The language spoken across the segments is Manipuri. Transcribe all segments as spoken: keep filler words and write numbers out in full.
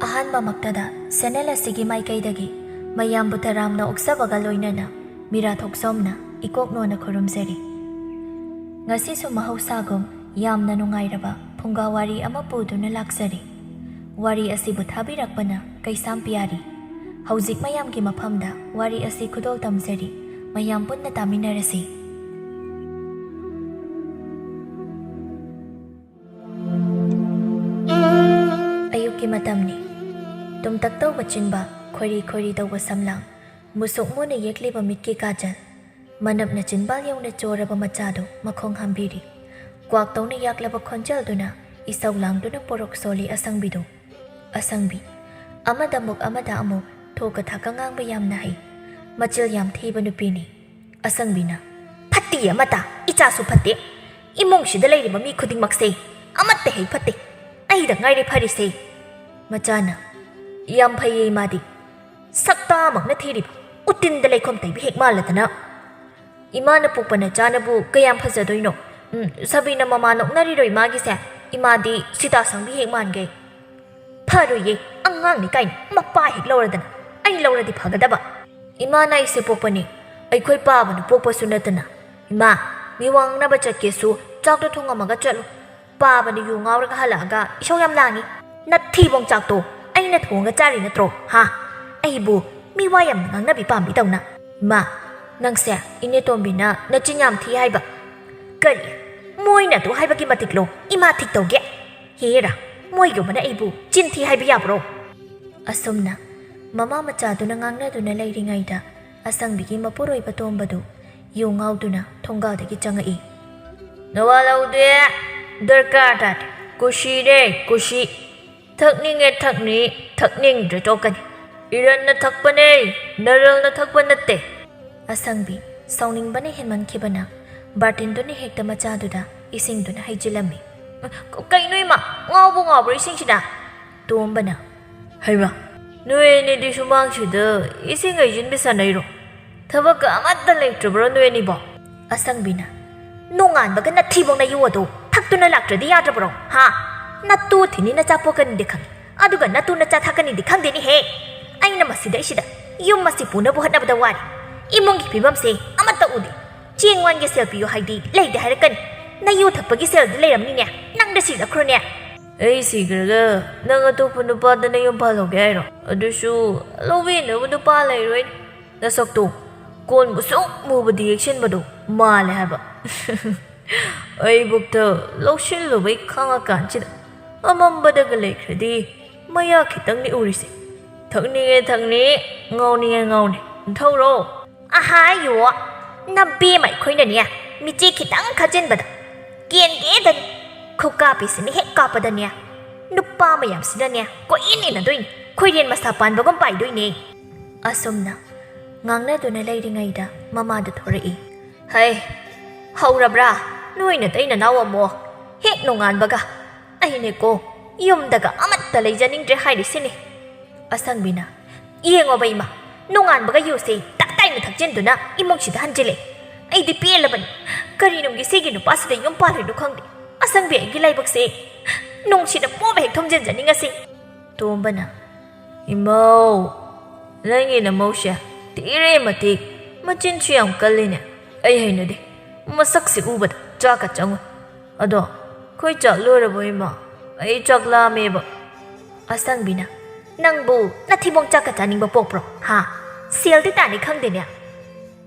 ꯑꯍꯥꯟꯕꯃꯛꯇꯗ ꯁꯦꯅꯦꯜ ꯑꯁꯤꯒꯤ ꯃꯥꯏꯀꯩꯗꯒꯤ ꯃꯌꯥꯝꯕꯨ ꯇꯔꯥꯝꯅ ꯑꯣꯛꯆꯕꯒ ꯂꯣꯏꯅꯅ ꯃꯤꯔꯥ ꯊꯣꯛꯆꯣꯝꯅ ꯏꯀꯣꯛ ꯅꯣꯟꯅ ꯈꯨꯔꯨꯝꯖꯔꯤ꯫ ꯉꯁꯤꯁꯨ ꯃꯍꯧꯁꯥꯒꯨꯝ ꯌꯥꯝꯅ ꯅꯨꯡꯉꯥꯏꯔꯕ ꯐꯨꯡꯒꯥ ꯋꯥꯔꯤ ꯑꯃ ꯄꯨꯗꯨꯅ ꯂꯥꯛꯆꯔꯤ꯫ ꯋꯥꯔꯤ ꯑꯁꯤꯕꯨ ꯊꯥꯕꯤꯔꯛꯄꯅ ꯀꯩꯁꯥꯝ ꯄꯤꯌꯥꯔꯤ꯫ ꯍꯧꯖꯤꯛ ꯃꯌꯥꯝꯒꯤ ꯃꯐꯝꯗ ꯋꯥꯔꯤ ꯑꯁꯤ ꯈꯨꯗꯣꯜ ꯇꯝꯖꯔꯤ꯫ ꯃꯌꯥꯝ ꯄꯨꯟꯅ ꯇꯥꯃꯤꯟꯅꯔꯁꯤ꯫ ꯑꯌꯨꯛꯀꯤ ꯃꯇꯝꯅꯤ꯫ ꯇꯨꯝꯇꯛ ꯇꯧꯕ ꯆꯤꯟꯕꯥꯜ, ꯈꯣꯏꯔꯤ ꯈꯣꯏꯔꯤ ꯇꯧꯕ ꯁꯝꯂꯥꯡ, ꯃꯨꯁꯨꯛ ꯃꯨꯅ ꯌꯦꯛꯂꯤꯕ ꯃꯤꯠꯀꯤ ꯀꯥꯖꯜ, ꯃꯅꯞꯅ ꯆꯤꯟꯕꯥꯜ ꯌꯧꯅ ꯆꯣꯔꯕ ꯃꯆꯥꯗꯨ ꯃꯈꯣꯡ ꯍꯥꯝꯕꯤꯔꯤ꯫ ꯀ꯭ꯋꯥꯛꯇꯧꯅ ꯌꯥꯛꯂꯕ ꯈꯣꯟꯖꯦꯜꯗꯨꯅ ꯏꯁꯧ ꯂꯥꯡꯗꯨꯅ ꯄꯣꯔꯣꯛ ꯁꯣꯜꯂꯤ ꯑꯁꯪꯕꯤꯗꯨ꯫ ꯑꯁꯪꯕꯤ꯫ ꯑꯃꯗ ꯑꯃꯨꯛ ꯑꯃꯗ ꯑꯃꯨꯛ ꯊꯣꯛꯀ ꯊꯥꯛꯀ ꯉꯥꯡꯕ ꯌꯥꯝꯅ ꯍꯩ꯫ ꯃꯆꯤꯜ ꯌꯥꯝ ꯊꯤꯕ ꯅꯨꯄꯤꯅꯤ꯫ ꯑꯁꯪꯕꯤꯅ, "ꯐꯠꯇꯦ ꯑꯃꯠꯇ, ꯏꯆꯥꯁꯨ ꯐꯠꯇꯦ꯫ ꯏꯃꯨꯡꯁꯤꯗ ꯂꯩꯔꯤꯕ ꯃꯤ ꯈꯨꯗꯤꯡꯃꯛꯁꯦ ꯑꯃꯠꯇ ꯍꯦꯛ ꯐꯠꯇꯦ꯫ ꯑꯩꯗ ꯉꯥꯏꯔꯦ ꯐꯔꯤꯁꯦ꯫" ꯃꯆꯥꯅ, "ꯌꯥꯝ ꯐꯩꯌꯦ ꯏꯃꯥꯗꯤ꯫ ꯁꯛꯇꯥꯃꯛꯅ ꯊꯤꯔꯤꯕ ꯎꯇꯤꯟꯗ ꯂꯩꯈꯣꯝ ꯇꯩꯕ ꯍꯦꯛ ꯃꯥꯜꯂꯗꯅ꯫ ꯏꯃꯥꯅ ꯄꯣꯛꯄ ꯅꯆꯥꯅꯕꯨ ꯀꯌꯥꯝ ꯐꯖꯗꯣꯏꯅꯣ? ꯎꯝ, ꯁꯥꯕꯤꯅ ꯃꯃꯥ ꯅꯣꯛꯅꯔꯤꯔꯣ ꯏꯃꯥꯒꯤꯁꯦ? ꯏꯃꯥꯗꯤ ꯁꯤꯇꯥ ꯁꯪꯕꯤ ꯍꯦꯛ ꯃꯥꯟꯒꯦ꯫ ꯐꯔꯣꯏꯌꯦ, ꯑꯉꯥꯡꯅꯤ ꯀꯥꯏꯅ ꯃꯄꯥ ꯍꯦꯛ ꯂꯧꯔꯗꯅ꯫ ꯑꯩ ꯂꯧꯔꯗꯤ ꯐꯒꯗꯕ꯫ ꯏꯃꯥꯅ ꯑꯩꯁꯦ ꯄꯣꯛꯄꯅꯤ꯫ ꯑꯩꯈꯣꯏ ꯄꯥꯕꯅ ꯄꯣꯛꯄꯁꯨ ꯅꯠꯇꯅ꯫ ꯏꯃꯥ, ꯃꯤ ꯋꯥ ꯉꯥꯡꯅꯕ ꯆꯠꯀꯦꯁꯨ ꯆꯥꯛꯇꯣ ꯊꯣꯡꯉꯝꯃꯒ ꯆꯠꯂꯨ꯫ ꯄꯥꯕꯅ ꯌꯨ ꯉꯥꯎꯔꯒ ꯍꯜꯂꯛꯑꯒ ꯏꯁꯧ ꯌꯥꯝ ꯂꯥꯡꯉꯤ꯫ ꯅꯊꯤꯕꯣꯡ ꯆꯥꯛꯇꯣ ꯑꯩꯅ ꯊꯣꯡꯉꯒ ꯆꯥꯔꯤ ꯅꯠꯇ꯭ꯔꯣ? ꯍꯥ? ꯑꯩꯕꯨ ꯃꯤ ꯋꯥ ꯌꯥꯝꯅ ꯉꯥꯡꯅꯕꯤ ꯄꯥꯝꯕꯤ ꯇꯧꯅ꯫ ꯏꯃꯥ, ꯅꯪꯁꯦ ꯏꯅꯦꯇꯣꯝꯕꯤꯅ ꯅꯆꯤꯟ ꯌꯥꯝ ꯊꯤ ꯍꯥꯏꯕ꯫ ꯀꯔꯤ? ꯃꯣꯏꯅ ꯑꯗꯨ ꯍꯥꯏꯕꯒꯤ ꯃꯇꯤꯛꯂꯣ ꯏꯃꯥ ꯊꯤꯛ ꯇꯧꯒꯦ? ꯍꯦꯔꯥ, ꯃꯣꯏꯒꯨꯝꯕꯅ ꯑꯩꯕꯨ ꯆꯤꯟ ꯊꯤ ꯍꯥꯏꯕ ꯌꯥꯕ꯭ꯔꯣ?" ꯑꯁꯨꯝꯅ ꯃꯃꯥ ꯃꯆꯥꯗꯨꯅ ꯉꯥꯡꯅꯗꯨꯅ ꯂꯩꯔꯤꯉꯩꯗ ꯑꯁꯪꯕꯤꯒꯤ ꯃꯄꯨꯔꯣꯏꯕ ꯇꯣꯝꯕꯗꯨ ꯌꯨ ꯉꯥꯎꯗꯨꯅ ꯊꯣꯡꯒꯥꯜꯗꯒꯤ ꯆꯪꯉꯛꯏ꯫ "ꯅꯋꯥ ꯂꯧꯗꯦ, ꯗꯔꯀꯥꯔ ꯇꯥꯗꯦ, ꯀꯨꯁꯤꯅꯦ, ꯀꯨꯁꯤ꯫ ꯊꯛꯅꯤꯡꯉꯦ ꯊꯛꯅꯤ, ꯊꯛꯅꯤꯡꯗ꯭ꯔꯦ ꯇꯣꯛꯀꯅꯤ꯫ ꯏꯔꯟꯅ ꯊꯛꯄꯅꯦ, ꯅꯔꯜꯅ ꯊꯛꯄ ꯅꯠꯇꯦ꯫" ꯑꯁꯪꯕꯤ ꯁꯥꯎꯅꯤꯡꯕꯅ ꯍꯦꯟꯃꯟꯈꯤꯕꯅ ꯕꯥꯔꯇꯤꯟꯗꯨꯅ ꯍꯦꯛꯇ ꯃꯆꯥꯗꯨꯗ ꯏꯁꯤꯡꯗꯨꯅ ꯍꯩꯖꯤꯜꯂꯝꯃꯤ꯫ "ꯀ-, ꯀꯩꯅꯣ ꯏꯃꯥ, ꯉꯥꯎꯕꯨ ꯉꯥꯎꯕ꯭ꯔꯣ ꯏꯁꯤꯡꯁꯤꯅ?" ꯇꯣꯝꯕꯅ, "ꯍꯩꯃꯥ, ꯅꯣꯏ ꯑꯅꯤꯗꯤ ꯁꯨꯃꯥꯡꯁꯤꯗ ꯏꯁꯤꯡ ꯍꯩꯖꯤꯟꯕꯤ ꯁꯥꯟꯅꯩꯔꯣ? ꯊꯕꯛꯀ ꯑꯃꯠꯇ ꯂꯩꯇ꯭ꯔꯕ꯭ꯔꯣ ꯅꯣꯏ ꯑꯅꯤꯕꯣ?" ꯑꯁꯪꯕꯤꯅ, "ꯅꯣꯡꯉꯥꯟꯕꯒ ꯅꯊꯤꯕꯣꯡ ꯅꯌꯨ ꯑꯗꯣ ꯊꯛꯇꯨꯅ ꯂꯥꯛꯇ꯭ꯔꯗꯤ ꯌꯥꯗ꯭ꯔꯕ꯭ꯔꯣ? ꯍꯥ? ꯅꯇꯨ ꯊꯤꯅꯤꯅ ꯆꯥꯄꯣꯛꯀꯅꯤꯗꯤ ꯈꯪꯉꯤ꯫ ꯑꯗꯨꯒ ꯅꯇꯨ ꯅꯆꯥ ꯊꯥꯛꯀꯅꯤꯗꯤ ꯈꯪꯗꯦꯅꯦꯍꯦ꯫ ꯑꯩꯅ ꯃꯁꯤꯗꯩꯁꯤꯗ ꯌꯨꯝ ꯑꯁꯤ ꯄꯨꯅꯕ ꯍꯣꯠꯅꯕꯗ ꯋꯥꯔꯦ꯫ ꯏꯃꯨꯡꯒꯤ ꯐꯤꯕꯝꯁꯦ ꯑꯃꯠꯇ ꯎꯗꯦ꯫ ꯆꯦꯡ ꯋꯥꯟꯒꯤ ꯁꯦꯜ ꯄꯤꯌꯨ ꯍꯥꯏꯗꯤ ꯂꯩꯇꯦ ꯍꯥꯏꯔꯛꯀꯅꯤ꯫ ꯅꯌꯨ ꯊꯛꯄꯒꯤ ꯁꯦꯜꯗꯤ ꯂꯩꯔꯝꯅꯤꯅꯦ꯫ ꯅꯪꯗ ꯁꯤꯔꯛꯈ꯭ꯔꯣꯅꯦ꯫ ꯑꯩ ꯁꯤꯈ꯭ꯔꯒ ꯅꯪ ꯑꯇꯣꯞꯄ ꯅꯨꯄꯥꯗ ꯅꯌꯨꯝ ꯄꯥꯜꯍꯧꯒꯦ ꯍꯥꯏꯔꯣ? ꯑꯗꯨꯁꯨ ꯂꯧꯕꯤꯅꯕ ꯅꯨꯄꯥ ꯂꯩꯔꯣꯏ꯫ ꯅꯁꯛꯇꯣ ꯀꯣꯟꯕꯨ ꯁꯨꯛ ꯃꯨꯕꯗꯤ ꯌꯦꯛꯁꯤꯟꯕꯗꯣ ꯃꯥꯜꯂꯦ ꯍꯥꯏꯕ꯫ ꯑꯩꯕꯨꯛꯇ ꯂꯧꯁꯤꯜꯂꯨꯕꯩ ꯈꯪꯉꯀꯥꯟꯁꯤꯗ ꯑꯃꯝꯕꯗꯒ ꯂꯩꯈ꯭ꯔꯗꯤ ꯃꯌꯥ ꯈꯤꯇꯪꯅꯤ ꯎꯔꯤꯁꯦ꯫ ꯊꯛꯅꯤꯡꯉꯦ ꯊꯛꯅꯤ, ꯉꯥꯎꯅꯤꯡꯉꯦ ꯉꯥꯎꯅꯤ꯫ ꯊꯧꯔꯣ꯫ ꯑꯍꯥ ꯌꯣ, ꯅꯕꯦꯝꯃ ꯑꯩꯈꯣꯏꯅꯅꯦ ꯃꯤꯆꯤ ꯈꯤꯇꯪ ꯈꯠꯆꯤꯟꯕꯗ ꯀꯦꯟꯒꯦꯗꯅꯤ꯫ ꯈꯨꯀꯥꯞꯄꯤꯁꯤꯅ ꯍꯦꯛ ꯀꯥꯞꯄꯗꯅꯦ ꯅꯨꯄꯥ ꯃꯌꯥꯝꯁꯤꯅꯅꯦ ꯀꯣꯏꯏꯟ ꯏꯟꯅꯗꯣꯏꯅꯤ꯫ ꯈꯣꯏꯔꯦꯟ ꯃꯁꯥ ꯄꯥꯟꯕꯒꯨꯝ ꯄꯥꯏꯗꯣꯏꯅꯦ꯫ ꯑꯁꯨꯝꯅ ꯉꯥꯡꯅꯗꯨꯅ ꯂꯩꯔꯤꯉꯩꯗ ꯃꯃꯥꯗ ꯊꯣꯔꯛꯏ꯫ ꯍꯩ, ꯍꯧꯔꯕ꯭ꯔꯥ ꯅꯣꯏ ꯅꯇꯩ ꯅꯅꯥꯎ ꯑꯃꯨꯛ? ꯍꯦꯛ ꯅꯣꯡꯉꯥꯟꯕꯒ ꯑꯩꯅꯦꯀꯣ ꯌꯨꯝꯗꯒ ꯑꯃꯠꯇ ꯂꯩꯖꯅꯤꯡꯗ꯭ꯔꯦ ꯍꯥꯏꯔꯤꯁꯤꯅꯤ꯫ ꯑꯁꯪꯕꯤꯅ, ꯌꯦꯡꯉꯣꯕ ꯏꯃꯥ, ꯅꯣꯡꯉꯥꯟꯕꯒ ꯌꯨꯁꯦ ꯇꯞ ꯇꯥꯏꯅ ꯊꯛꯆꯤꯟꯗꯨꯅ ꯏꯃꯨꯡꯁꯤꯗ ꯍꯟꯖꯤꯜꯂꯦ꯫ ꯑꯩꯗꯤ ꯄꯦꯜꯂꯕꯅꯤ꯫ ꯀꯔꯤ ꯅꯨꯡꯒꯤ ꯁꯤꯒꯤ ꯅꯨꯄꯥꯁꯤꯗ ꯌꯨꯝ ꯄꯥꯜꯂꯤꯅꯣ ꯈꯪꯗꯦ꯫ ꯑꯁꯪꯕꯤ ꯑꯩꯒꯤ ꯂꯥꯏꯕꯛꯁꯦ ꯅꯨꯡꯁꯤꯅ ꯄꯣꯝꯕ ꯍꯦꯛ ꯊꯨꯝꯖꯤꯟꯖꯅꯤꯡꯉꯁꯤ꯫ ꯇꯣꯝꯕꯅ, ꯏꯃꯧ, ꯅꯪꯒꯤ ꯅꯃꯧꯁꯦ ꯊꯤꯔꯦ ꯃꯇꯤꯛ, ꯃꯆꯤꯟꯁꯨ ꯌꯥꯝ ꯀꯜꯂꯤꯅꯦ꯫ ꯑꯩ ꯍꯩꯅꯗꯦ꯫ ꯃꯁꯛꯁꯤ ꯎꯕꯗ ꯆꯥꯛꯀ ꯆꯪꯉꯨ꯫ ꯑꯗꯣ ꯑꯩꯈꯣꯏ ꯆꯥꯛ ꯂꯣꯏꯔꯕꯣ ꯏꯃꯥ? ꯑꯩ ꯆꯥꯛ ꯂꯥꯝꯃꯦꯕ꯫ ꯑꯁꯪꯕꯤꯅ, ꯅꯪꯕꯨ ꯅꯊꯤꯕꯣꯡ ꯆꯥꯛꯀ ꯆꯥꯅꯤꯡꯕ ꯄꯣꯛꯄ꯭ꯔꯣ? ꯍꯥ? ꯁꯦꯜꯗꯤ ꯇꯥꯅꯤ ꯈꯪꯗꯦꯅꯦ꯫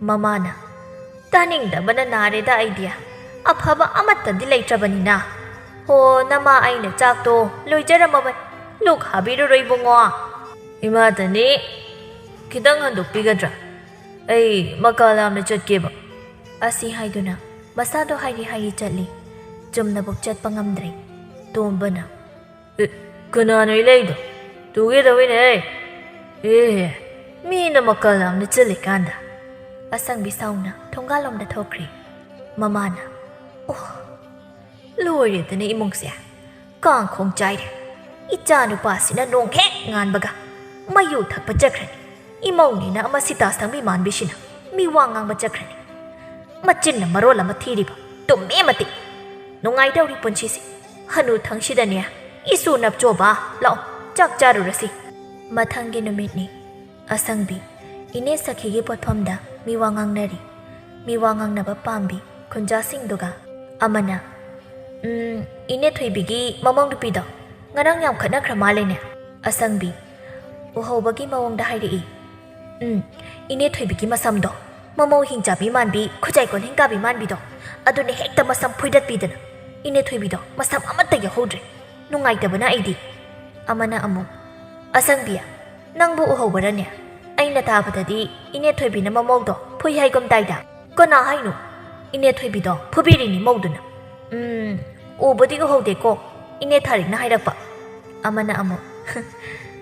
ꯃꯃꯥꯅ, ꯇꯥꯅꯤꯡꯗꯕꯅ ꯅꯥꯔꯦꯗ ꯑꯩꯗꯤ꯫ ꯑꯐꯕ ꯑꯃꯠꯇꯗꯤ ꯂꯩꯇ꯭ꯔꯕꯅꯤꯅ꯫ ꯍꯣ, ꯅꯃꯥ ꯑꯩꯅ ꯆꯥꯛꯇꯣ ꯂꯣꯏꯖꯔꯝꯃꯕꯅꯤ꯫ ꯂꯨꯛ ꯍꯥꯕꯤꯔꯨꯔꯣ ꯏꯕꯨꯡꯉꯣ꯫ ꯏꯃꯥꯗꯅꯤ ꯈꯤꯇꯪ ꯍꯟꯗꯣꯛꯄꯤꯒꯗ꯭ꯔꯥ? ꯑꯩ ꯃꯀꯥ ꯂꯥꯝꯅ ꯆꯠꯀꯦꯕ꯫ ꯑꯁꯤ ꯍꯥꯏꯗꯨꯅ ꯃꯁꯥꯗꯣ ꯍꯥꯏꯔꯤ ꯍꯥꯏꯔꯤ ꯆꯠꯂꯤ꯫ ꯆꯨꯝꯅꯕꯨꯛ ꯆꯠꯄ ꯉꯝꯗ꯭ꯔꯦ꯫ ꯇꯣꯝꯕꯅ, "ꯑꯦ, ꯀꯅꯥꯅꯣ ꯏꯂꯩꯗꯣ? ꯇꯨꯒꯦ ꯇꯧꯋꯤꯅꯦ꯫ ꯑꯦ, ꯃꯤꯅ ꯃꯀꯥ ꯂꯥꯝꯅ ꯆꯠꯂꯤꯀꯥꯟꯗ꯫" ꯑꯁꯪꯕꯤ ꯁꯥꯎꯅ ꯊꯣꯡꯒꯥꯜꯂꯣꯝꯗ ꯊꯣꯛꯈ꯭ꯔꯦ꯫ ꯃꯃꯥꯅ, "ꯑꯣ, ꯂꯣꯏꯔꯦꯗꯅ ꯏꯃꯨꯡꯁꯦ꯫ ꯀꯥꯡꯈꯣꯡ ꯆꯥꯏꯔꯦ꯫ ꯏꯆꯥ ꯅꯨꯄꯥꯁꯤꯅ ꯅꯣꯡ ꯍꯦꯛ ꯉꯥꯟꯕꯒ ꯃꯌꯨ ꯊꯛꯄ ꯆꯠꯈ꯭ꯔꯅꯤ꯫ ꯏꯃꯧꯅꯦꯅ ꯑꯃ ꯁꯤꯇꯥ ꯁꯪꯕꯤ ꯃꯥꯟꯕꯤꯁꯤꯅ ꯃꯤ ꯋꯥ ꯉꯥꯡꯕ ꯆꯠꯈ꯭ꯔꯅꯤ꯫ ꯃꯆꯤꯟꯅ ꯃꯔꯣꯜ ꯑꯃ ꯊꯤꯔꯤꯕ꯫ ꯇꯨꯝꯃꯦ ꯃꯇꯤꯛ꯫ ꯅꯨꯡꯉꯥꯏꯗꯧꯔꯤ ꯄꯨꯟꯁꯤꯁꯦ꯫ ꯍꯅꯨ ꯊꯪꯁꯤꯗꯅꯦ ꯏꯁꯨ ꯅꯞꯆꯣꯕ ꯂꯥꯛꯑꯣ꯫ ꯆꯥꯛ ꯆꯥꯔꯨꯔꯁꯤ꯫ ꯃꯊꯪꯒꯤ ꯅꯨꯃꯤꯠꯅꯤ꯫ ꯑꯁꯪꯕꯤ, ꯏꯅꯦ ꯁꯈꯤꯒꯤ ꯄꯣꯠꯐꯝꯗ ꯃꯤ ꯋꯥ ꯉꯥꯡꯅꯔꯤ꯫ ꯃꯤ ꯋꯥ ꯉꯥꯡꯅꯕ ꯄꯥꯝꯕꯤ ꯈꯨꯟꯖꯥꯁꯤꯡꯗꯨꯒ ꯑꯃꯅ, "ꯎꯝ, ꯏꯅꯦ ꯊꯣꯏꯕꯤꯒꯤ ꯃꯃꯧ ꯅꯨꯄꯤꯗꯣ ꯉꯔꯥꯡ ꯌꯥꯝ ꯈꯠꯅꯈ꯭ꯔ ꯃꯥꯜꯂꯦꯅꯦ?" ꯑꯁꯪꯕꯤ, ꯎꯍꯧꯕꯒꯤ ꯃꯑꯣꯡꯗ ꯍꯥꯏꯔꯛꯏ꯫ "ꯎꯝ, ꯏꯅꯦ ꯊꯣꯏꯕꯤꯒꯤ ꯃꯁꯝꯗꯣ, ꯃꯃꯧ ꯍꯤꯡꯆꯥꯕꯤ ꯃꯥꯟꯕꯤ, ꯈꯨꯖꯥꯏ ꯀꯣꯟꯍꯤꯡ ꯀꯥꯕꯤ ꯃꯥꯟꯕꯤꯗꯣ, ꯑꯗꯨꯅ ꯍꯦꯛꯇ ꯃꯁꯝ ꯐꯣꯏꯗꯠꯄꯤꯗꯅ꯫ ꯏꯅꯦ ꯊꯣꯏꯕꯤꯗꯣ ꯃꯁꯝ ꯑꯃꯠꯇ ꯌꯥꯎꯍꯧꯗ꯭ꯔꯦ꯫ ꯅꯨꯡꯉꯥꯏꯇꯕꯅ ꯑꯩꯗꯤ꯫" ꯑꯃꯅ ꯑꯃꯨꯛ, "ꯑꯁꯪꯕꯤ, ꯅꯪꯕꯨ ꯎꯍꯧꯕꯔꯅꯦ? ꯑꯩꯅ ꯇꯥꯕꯗꯗꯤ ꯏꯅꯦ ꯊꯣꯏꯕꯤꯅ ꯃꯃꯧꯗꯣ ꯐꯨꯏ ꯍꯥꯏꯒꯨꯝ ꯇꯥꯏꯗ꯫ ꯀꯅꯥ ꯍꯥꯏꯅꯣ? ꯏꯅꯦ ꯊꯣꯏꯕꯤꯗꯣ ꯐꯨꯕꯤꯔꯤꯅꯤ ꯃꯧꯗꯨꯅ꯫ ꯎꯝ, ꯎꯕꯨꯗꯤ ꯎꯍꯧꯗꯦꯀꯣ, ꯏꯅꯦ ꯊꯥꯔꯤꯛꯅ ꯍꯥꯏꯔꯛꯄ꯫" ꯑꯃꯅ ꯑꯃꯨꯛ,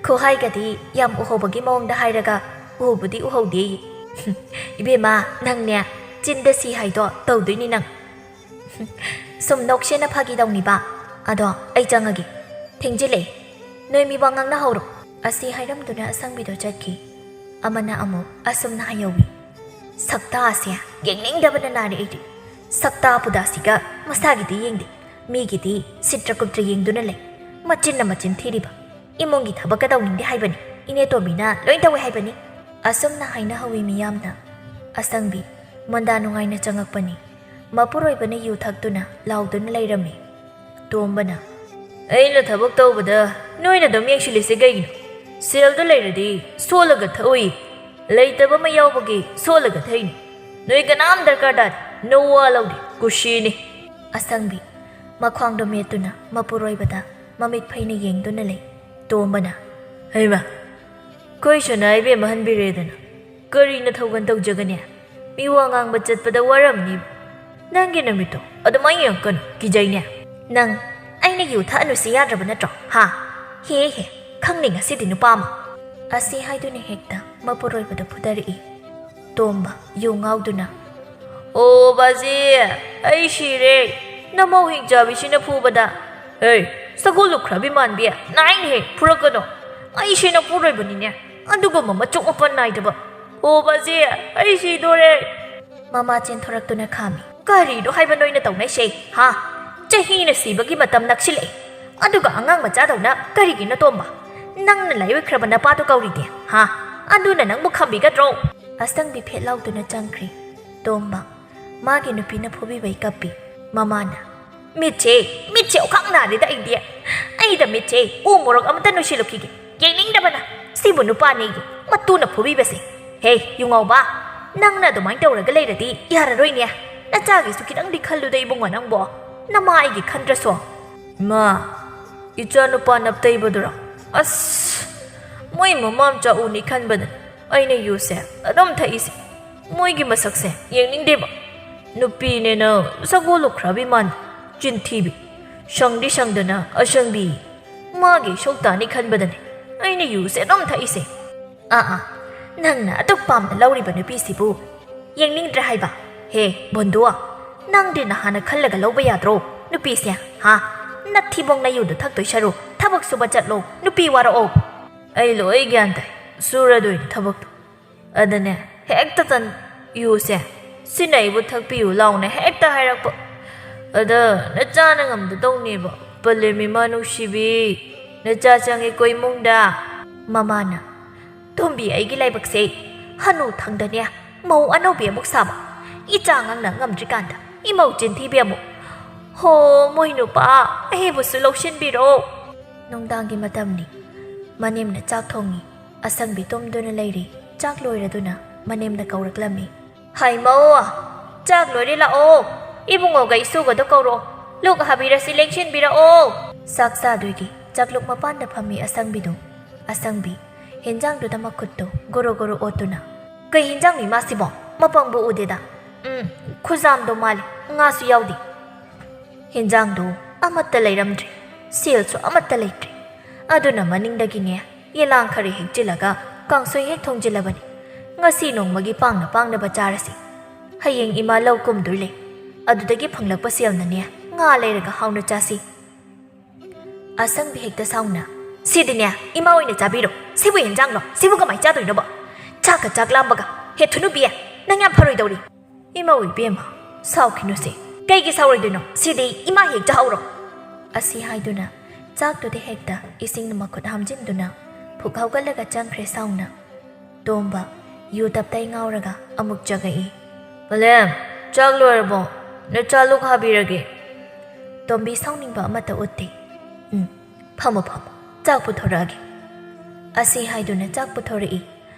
"ꯈꯨꯍꯥꯏꯒꯗꯤ ꯌꯥꯝ ꯎꯍꯧꯕꯒꯤ ꯃꯑꯣꯡꯗ ꯍꯥꯏꯔꯒ ꯎꯕꯨꯗꯤ ꯎꯍꯧꯗꯦ꯫" "ꯏꯕꯦꯝꯃ, ꯅꯪꯅꯦ, ꯆꯤꯟꯗ ꯁꯤ ꯍꯥꯏꯗꯣ ꯇꯧꯗꯣꯏꯅꯤ ꯅꯪ꯫" "ꯁꯨꯝ ꯅꯣꯛꯁꯦꯅ ꯐꯥꯒꯤ ꯇꯧꯅꯤꯕ꯫ ꯑꯗꯣ ꯑꯩ ꯆꯪꯉꯒꯦ꯫ ꯊꯦꯡꯖꯤꯜꯂꯛꯑꯦ꯫ ꯅꯣꯏ ꯃꯤ ꯋꯥ ꯉꯥꯡꯅꯍꯧꯔꯣ꯫" ꯑꯁꯤ ꯍꯥꯏꯔꯝꯗꯨꯅ ꯑꯁꯪꯕꯤꯗꯣ ꯆꯠꯈꯤ꯫ ꯑꯃꯅ ꯑꯃꯨꯛ ꯑꯁꯨꯝꯅ ꯍꯥꯏꯍꯧꯋꯤ, "ꯁꯛꯇꯥꯁꯦ ꯌꯦꯡꯅꯤꯡꯗꯕꯅ ꯅꯥꯔꯦ ꯑꯩꯗꯤ꯫ ꯁꯛꯇꯥ ꯄꯨꯗꯥꯁꯤꯒ ꯃꯁꯥꯒꯤꯗꯤ ꯌꯦꯡꯗꯦ, ꯃꯤꯒꯤꯗꯤ ꯁꯤꯠꯇ꯭ꯔ ꯀꯨꯞꯇ꯭ꯔ ꯌꯦꯡꯗꯨꯅ ꯂꯩ꯫ ꯃꯆꯤꯟꯅ ꯃꯆꯤꯟ ꯊꯤꯔꯤꯕ꯫ ꯏꯃꯨꯡꯒꯤ ꯊꯕꯛꯀ ꯇꯧꯅꯤꯡꯗꯦ ꯍꯥꯏꯕꯅꯤ, ꯏꯅꯦ ꯇꯣꯝꯕꯤꯅ ꯂꯣꯏ ꯇꯧꯋꯦ ꯍꯥꯏꯕꯅꯤ꯫" ꯑꯁꯨꯝꯅ ꯍꯥꯏꯅꯍꯧꯋꯤ ꯃꯤꯌꯥꯝꯅ꯫ ꯑꯁꯪꯕꯤ ꯃꯣꯟꯗꯥ ꯅꯨꯡꯉꯥꯏꯅ ꯆꯪꯉꯛꯄꯅꯤ꯫ ꯃꯄꯨꯔꯣꯏꯕꯅ ꯌꯨ ꯊꯛꯇꯨꯅ ꯂꯥꯎꯗꯨꯅ ꯂꯩꯔꯝꯃꯤ꯫ ꯇꯣꯝꯕꯅ, "ꯑꯩꯅ ꯊꯕꯛ ꯇꯧꯕꯗ ꯅꯣꯏꯅ ꯑꯗꯨꯝ ꯌꯦꯡꯁꯤꯜꯂꯤꯁꯦ ꯀꯩꯒꯤꯅꯣ? ꯁꯦꯜꯗꯣ ꯂꯩꯔꯗꯤ ꯁꯣꯜꯂꯒ ꯊꯛꯎꯏ, ꯂꯩꯇꯕ ꯑꯃ ꯌꯥꯎꯕꯒꯤ ꯁꯣꯜꯂꯒ ꯊꯛꯏꯅꯤ꯫ ꯅꯣꯏ ꯀꯅꯥꯝ ꯗꯔꯀꯥꯔ ꯇꯥꯗꯦ, ꯅꯋꯥ ꯂꯧꯗꯦ, ꯀꯨꯁꯤꯅꯤ꯫" ꯑꯁꯪꯕꯤ ꯃꯈ꯭ꯋꯥꯡꯗꯣ ꯃꯦꯠꯇꯨꯅ ꯃꯄꯨꯔꯣꯏꯕꯗ ꯃꯃꯤꯠ ꯐꯩꯅ ꯌꯦꯡꯗꯨꯅ ꯂꯩ꯫ ꯇꯣꯝꯕꯅ, "ꯍꯩꯃ, ꯑꯩꯈꯣꯏ ꯁꯅꯥ ꯏꯕꯦꯝꯃ ꯍꯟꯕꯤꯔꯦꯗꯅ꯫ ꯀꯔꯤ ꯅꯊꯧꯒꯟ ꯇꯧꯖꯒꯅꯤ? ꯃꯤ ꯋꯥ ꯉꯥꯡꯕ ꯆꯠꯄꯗ ꯋꯥꯔꯝꯅꯤ꯫ ꯅꯪꯒꯤ ꯅꯃꯤꯠꯇꯣ ꯑꯗꯨꯃꯥꯏꯅ ꯌꯦꯡꯉꯛꯀꯅꯨ, ꯀꯤꯖꯩꯅꯦ꯫" "ꯅꯪ ꯑꯩꯅ ꯌꯨ ꯊꯛꯑꯅꯨ ꯁꯤ ꯌꯥꯗ꯭ꯔꯕ ꯅꯠꯇ꯭ꯔꯣ? ꯍꯥ? ꯍꯦ ꯍꯦ, ꯈꯪꯅꯤ ꯉꯁꯤꯗꯤ ꯅꯨꯄꯥ ꯑꯃ꯫" ꯑꯁꯤ ꯍꯥꯏꯗꯨꯅ ꯍꯦꯛꯇ ꯃꯄꯨꯔꯣꯏꯕꯗ ꯐꯨꯗꯔꯛꯏ꯫ ꯇꯣꯝꯕ ꯌꯨ ꯉꯥꯎꯗꯨꯅ, "ꯑꯣ ꯕꯥꯖꯤ, ꯑꯩ ꯁꯤꯔꯦ꯫ ꯅꯃꯧ ꯍꯤꯡꯆꯥꯕꯤꯁꯤꯅ ꯐꯨꯕꯗ꯫ ꯍꯦ, ꯁꯒꯣꯜ ꯂꯨꯈ꯭ꯔꯥꯕꯤ ꯃꯥꯟꯕꯤ, ꯅꯥꯏꯅ ꯍꯦꯛ ꯐꯨꯔꯛꯀꯅꯨ꯫ ꯑꯩꯁꯦ ꯅꯄꯨꯔꯣꯏꯕꯅꯤꯅꯦ, ꯑꯗꯨꯒꯨꯝꯕ ꯃꯆꯣꯛ ꯃꯄꯟ ꯅꯥꯏꯗꯕ꯫ ꯑꯣ ꯕꯥꯖꯤ, ꯑꯩ ꯁꯤꯗꯣꯔꯦ꯫" ꯃꯃꯥ ꯆꯦꯟꯊꯣꯔꯛꯇꯨꯅ ꯈꯥꯝꯃꯤ꯫ "ꯀꯔꯤꯅꯣ ꯍꯥꯏꯕ ꯅꯣꯏꯅ ꯇꯧꯅꯩꯁꯦ, ꯍꯥ? ꯆꯍꯤꯅ ꯁꯤꯕꯒꯤ ꯃꯇꯝ ꯅꯛꯁꯤꯜꯂꯛꯑꯦ, ꯑꯗꯨꯒ ꯑꯉꯥꯡ ꯃꯆꯥꯗꯧꯅ ꯀꯔꯤꯒꯤꯅꯣ ꯇꯣꯝꯕ? ꯅꯪꯅ ꯂꯥꯏꯑꯣꯏꯈ꯭ꯔꯕ ꯅꯄꯥꯗꯣ ꯀꯧꯔꯤꯗꯤ, ꯍꯥ? ꯑꯗꯨꯅ ꯅꯪꯕꯨ ꯈꯝꯕꯤꯒꯗ꯭ꯔꯣ?" ꯑꯁꯇꯪꯕꯤ ꯐꯦꯠ ꯂꯥꯎꯗꯨꯅ ꯆꯪꯈ꯭ꯔꯤ꯫ ꯇꯣꯝꯕ, ꯃꯥꯒꯤ ꯅꯨꯄꯤꯅ ꯐꯨꯕꯤꯕꯩ ꯀꯞꯄꯤ꯫ ꯃꯃꯥꯅ, "ꯃꯤꯠꯁꯦ, ꯃꯤꯠꯁꯦ ꯑꯣꯈꯥꯛ ꯅꯥꯔꯦꯗ ꯑꯩꯗꯤ꯫ ꯑꯩꯗ ꯃꯤꯠꯁꯦ ꯎ ꯃꯣꯔꯣꯛ ꯑꯃꯇ ꯅꯨꯡꯁꯤꯜꯂꯨꯈꯤꯒꯦ꯫ ꯌꯦꯡꯅꯤꯡꯗꯕꯅ꯫ ꯁꯤꯕꯨ ꯅꯨꯄꯥꯅꯦꯒꯤ ꯃꯇꯨꯅ ꯐꯨꯕꯤꯕꯁꯦ꯫ ꯍꯦ, ꯌꯨꯉꯧꯕ, ꯅꯪꯅ ꯑꯗꯨꯃꯥꯏꯅ ꯇꯧꯔꯒ ꯂꯩꯔꯗꯤ ꯌꯥꯔꯔꯣꯏꯅꯦ꯫ ꯅꯆꯥꯒꯤꯁꯨ ꯈꯤꯇꯪꯗꯤ ꯈꯜꯂꯨꯗ ꯏꯕꯨꯡꯉꯣ ꯅꯪꯕꯣ꯫ ꯅꯃꯥ ꯑꯩꯒꯤ ꯈꯟꯗ꯭ꯔꯁꯨ?" "ꯃꯥ, ꯏꯆꯥꯅꯨꯄꯥ ꯅꯞꯇꯩꯕꯗꯨꯔꯣ? ꯑꯁ, ꯃꯣꯏ ꯃꯃꯥ ꯃꯆꯥ ꯎꯅꯤ ꯈꯟꯕꯗ ꯑꯩꯅ ꯌꯨꯁꯦ ꯑꯗꯨꯝ ꯊꯛꯏꯁꯦ꯫ ꯃꯣꯏꯒꯤ ꯃꯁꯛꯁꯦ ꯌꯦꯡꯅꯤꯡꯗꯦꯕ꯫ ꯅꯨꯄꯤꯅꯦꯅ ꯁꯒꯣꯜ ꯂꯨꯈ꯭ꯔꯕꯤ ꯃꯥꯟ, ꯆꯤꯟꯊꯤꯕꯤ, ꯁꯪꯗꯤ ꯁꯪꯗꯅ ꯑꯁꯪꯕꯤ꯫ ꯃꯥꯒꯤ ꯏꯁꯧ ꯇꯥꯅꯤ ꯈꯟꯕꯗꯅꯦ ꯑꯩꯅ ꯌꯨꯁꯦ ꯑꯗꯨꯝ ꯊꯛꯏꯁꯦ꯫" "ꯑꯥ, ꯑꯥ, ꯅꯪꯅ ꯑꯗꯨꯛ ꯄꯥꯝꯅ ꯂꯧꯔꯤꯕ ꯅꯨꯄꯤꯁꯤꯕꯨ ꯌꯦꯡꯅꯤꯡꯗ꯭ꯔꯦ ꯍꯥꯏꯕ? ꯍꯦ, ꯕꯣꯟꯗꯨ, ꯅꯪꯗꯤ ꯅꯍꯥꯟꯅ ꯈꯜꯂꯒ ꯂꯧꯕ ꯌꯥꯗ꯭ꯔꯣ ꯅꯨꯄꯤꯁꯦ, ꯍꯥ? ꯅꯊꯤꯕꯣꯡ ꯅꯌꯨꯗꯣ ꯊꯛꯇꯣꯏ ꯁꯔꯨꯛ ꯊꯕꯛ ꯁꯨꯕ ꯆꯠꯂꯣ, ꯅꯨꯄꯤ ꯋꯥꯔꯛꯑꯣ꯫" "ꯑꯩ ꯂꯣꯏ ꯒ꯭ꯌꯥꯟ ꯇꯥꯏ, ꯁꯨꯔꯗꯣꯏꯅꯤ ꯊꯕꯛꯇꯣ꯫ ꯑꯗꯅꯦ, ꯍꯦꯛꯇ ꯇꯟ ꯌꯨꯁꯦ, ꯁꯤꯅ ꯑꯩꯕꯨ ꯊꯛꯄꯤꯌꯨ ꯂꯥꯎꯅ ꯍꯦꯛꯇ ꯍꯥꯏꯔꯛꯄ꯫ ꯑꯗ ꯅꯆꯥꯅ ꯉꯝꯗꯗꯧꯅꯦꯕ꯫ ꯄꯂꯦꯝ ꯏꯃꯥ ꯅꯨꯡꯁꯤꯕꯤ, ꯅꯆꯥ ꯆꯪꯉꯤꯀꯣ ꯏꯃꯨꯡꯗ꯫" ꯃꯃꯥꯅ, "ꯇꯣꯝꯕꯤ, ꯑꯩꯒꯤ ꯂꯥꯏꯕꯛꯁꯦ ꯍꯅꯨ ꯊꯪꯗꯅꯦ ꯃꯧ ꯑꯅꯧꯕꯤ ꯑꯃꯨꯛ ꯁꯥꯕ, ꯏꯆꯥ ꯉꯥꯡꯅ ꯉꯝꯗ꯭ꯔꯤꯀꯥꯟꯗ ꯏꯃꯧ ꯆꯤꯟꯊꯤꯕꯤ ꯑꯃꯨꯛ꯫ ꯍꯣ, ꯃꯣꯏ ꯅꯨꯄꯥ, ꯑꯩꯕꯨꯁꯨ ꯂꯧꯁꯤꯟꯕꯤꯔꯣ꯫" ꯅꯨꯡꯗꯥꯡꯒꯤ ꯃꯇꯝꯅꯤ꯫ ꯃꯅꯦꯝꯅ ꯆꯥꯛ ꯊꯣꯡꯉꯤ꯫ ꯑꯁꯪꯕꯤ ꯇꯨꯝꯗꯨꯅ ꯂꯩꯔꯤ꯫ ꯆꯥꯛ ꯂꯣꯏꯔꯗꯨꯅ ꯃꯅꯦꯝꯅ ꯀꯧꯔꯛꯂꯝꯃꯤ꯫ "ꯍꯩꯃꯧ, ꯆꯥꯛ ꯂꯣꯏꯔꯦ, ꯂꯥꯛꯑꯣ꯫ ꯏꯕꯨꯡꯉꯣꯒ ꯏꯁꯨꯒꯗꯣ ꯀꯧꯔꯛꯑꯣ꯫ ꯂꯨꯛ ꯍꯥꯕꯤꯔꯁꯤ, ꯂꯦꯡꯁꯤꯟꯕꯤꯔꯛꯑꯣ꯫" ꯆꯥꯛ ꯆꯥꯗꯣꯏꯒꯤ ꯆꯥꯛꯂꯨꯛ ꯃꯄꯥꯟꯗ ꯐꯝꯃꯤ ꯑꯁꯪꯕꯤꯗꯨ꯫ ꯑꯁꯪꯕꯤ, ꯍꯦꯟꯖꯥꯡꯗꯨꯗ ꯃꯈꯨꯠꯇꯨ ꯒꯣꯔꯣ ꯒꯣꯔꯣ ꯑꯣꯠꯇꯨꯅ, "ꯀꯩ ꯍꯦꯟꯖꯥꯡꯅꯤ ꯃꯥꯁꯤꯕꯣ? ꯃꯄꯪꯕꯨ ꯎꯗꯦꯗ꯫ ꯎꯝ, ꯈꯨꯖꯥꯝꯗꯣ ꯃꯥꯜꯂꯤ, ꯉꯥꯁꯨ ꯌꯥꯎꯗꯦ꯫" ꯍꯦꯟꯖꯥꯡꯗꯨ ꯑꯃꯠꯇ ꯂꯩꯔꯝꯗ꯭ꯔꯦ, ꯁꯦꯜꯁꯨ ꯑꯃꯠꯇ ꯂꯩꯇ꯭ꯔꯦ꯫ ꯑꯗꯨꯅ ꯃꯅꯤꯡꯗꯒꯤꯅꯦ ꯌꯦꯂꯥꯡ ꯈꯔ ꯍꯦꯛꯆꯤꯜꯂꯒ ꯀꯥꯡꯁꯣꯏ ꯍꯦꯛ ꯊꯣꯡꯖꯤꯜꯂꯕꯅꯤ꯫ "ꯉꯁꯤ ꯅꯣꯡꯃꯒꯤ ꯄꯥꯡꯅ ꯄꯥꯡꯅꯕ ꯆꯥꯔꯁꯤ꯫ ꯍꯌꯦꯡ ꯏꯃꯥ ꯂꯧ ꯀꯨꯝꯗꯣꯏ ꯂꯩ꯫ ꯑꯗꯨꯗꯒꯤ ꯐꯪꯂꯛꯄ ꯁꯦꯜꯅꯅꯦ ꯉꯥ ꯂꯩꯔꯒ ꯍꯥꯎꯅ ꯆꯥꯁꯤ꯫" ꯑꯁꯪꯕꯤ ꯍꯦꯛꯇ ꯁꯥꯎꯅ, "ꯁꯤꯗꯤꯅꯦ ꯏꯃꯥ ꯑꯣꯏꯅ ꯆꯥꯕꯤꯔꯣ꯫ ꯁꯤꯕꯨ ꯍꯦꯟꯖꯥꯡꯂꯣ? ꯁꯤꯕꯨ ꯀꯃꯥꯏ ꯆꯥꯗꯣꯏꯅꯣꯕ? ꯆꯥꯛꯀ ꯆꯥꯛ ꯂꯥꯝꯕꯒ꯫ ꯍꯦ ꯊꯨꯅꯨꯕꯤ, ꯅꯪ ꯌꯥꯝ ꯐꯔꯣꯏꯗꯧꯔꯤ꯫" "ꯏꯃꯧ ꯏꯕꯦꯝꯃ, ꯁꯥꯎꯈꯤꯅꯨꯁꯦ꯫" "ꯀꯩꯒꯤ ꯁꯥꯎꯔꯣꯏꯗꯣꯏꯅꯣ? ꯁꯤꯗꯤ ꯏꯃꯥ ꯍꯦꯛ ꯆꯥꯍꯧꯔꯣ꯫" ꯑꯁꯤ ꯍꯥꯏꯗꯨꯅ ꯆꯥꯛꯇꯨꯗ ꯍꯦꯛꯇ ꯏꯁꯤꯡꯅ ꯃꯈꯨꯠ ꯍꯥꯝꯖꯤꯟꯗꯨꯅ ꯐꯨꯛ ꯍꯧꯒꯠꯂꯒ ꯆꯪꯈ꯭ꯔꯦ ꯁꯥꯎꯅ꯫ ꯇꯣꯝꯕ ꯌꯨ ꯇꯞꯇꯩ ꯉꯥꯎꯔꯒ ꯑꯃꯨꯛ ꯆꯪꯉꯛꯏ꯫ "ꯃꯂꯦꯝ, ꯆꯥꯛ ꯂꯣꯏꯔꯕꯣ? ꯅꯆꯥ ꯂꯨꯛ ꯍꯥꯕꯤꯔꯒꯦ꯫" ꯇꯣꯝꯕꯤ ꯁꯥꯎꯅꯤꯡꯕ ꯑꯃꯠꯇ ꯎꯠꯇꯦ꯫ "ꯎꯝ, ꯐꯝꯃꯣ ꯐꯝꯃꯣ, ꯆꯥꯛ ꯄꯨꯊꯣꯔꯛꯑꯒꯦ꯫" ꯑꯁꯤ ꯍꯥꯏꯗꯨꯅ ꯆꯥꯛ ꯄꯨꯊꯣꯔꯛꯏ꯫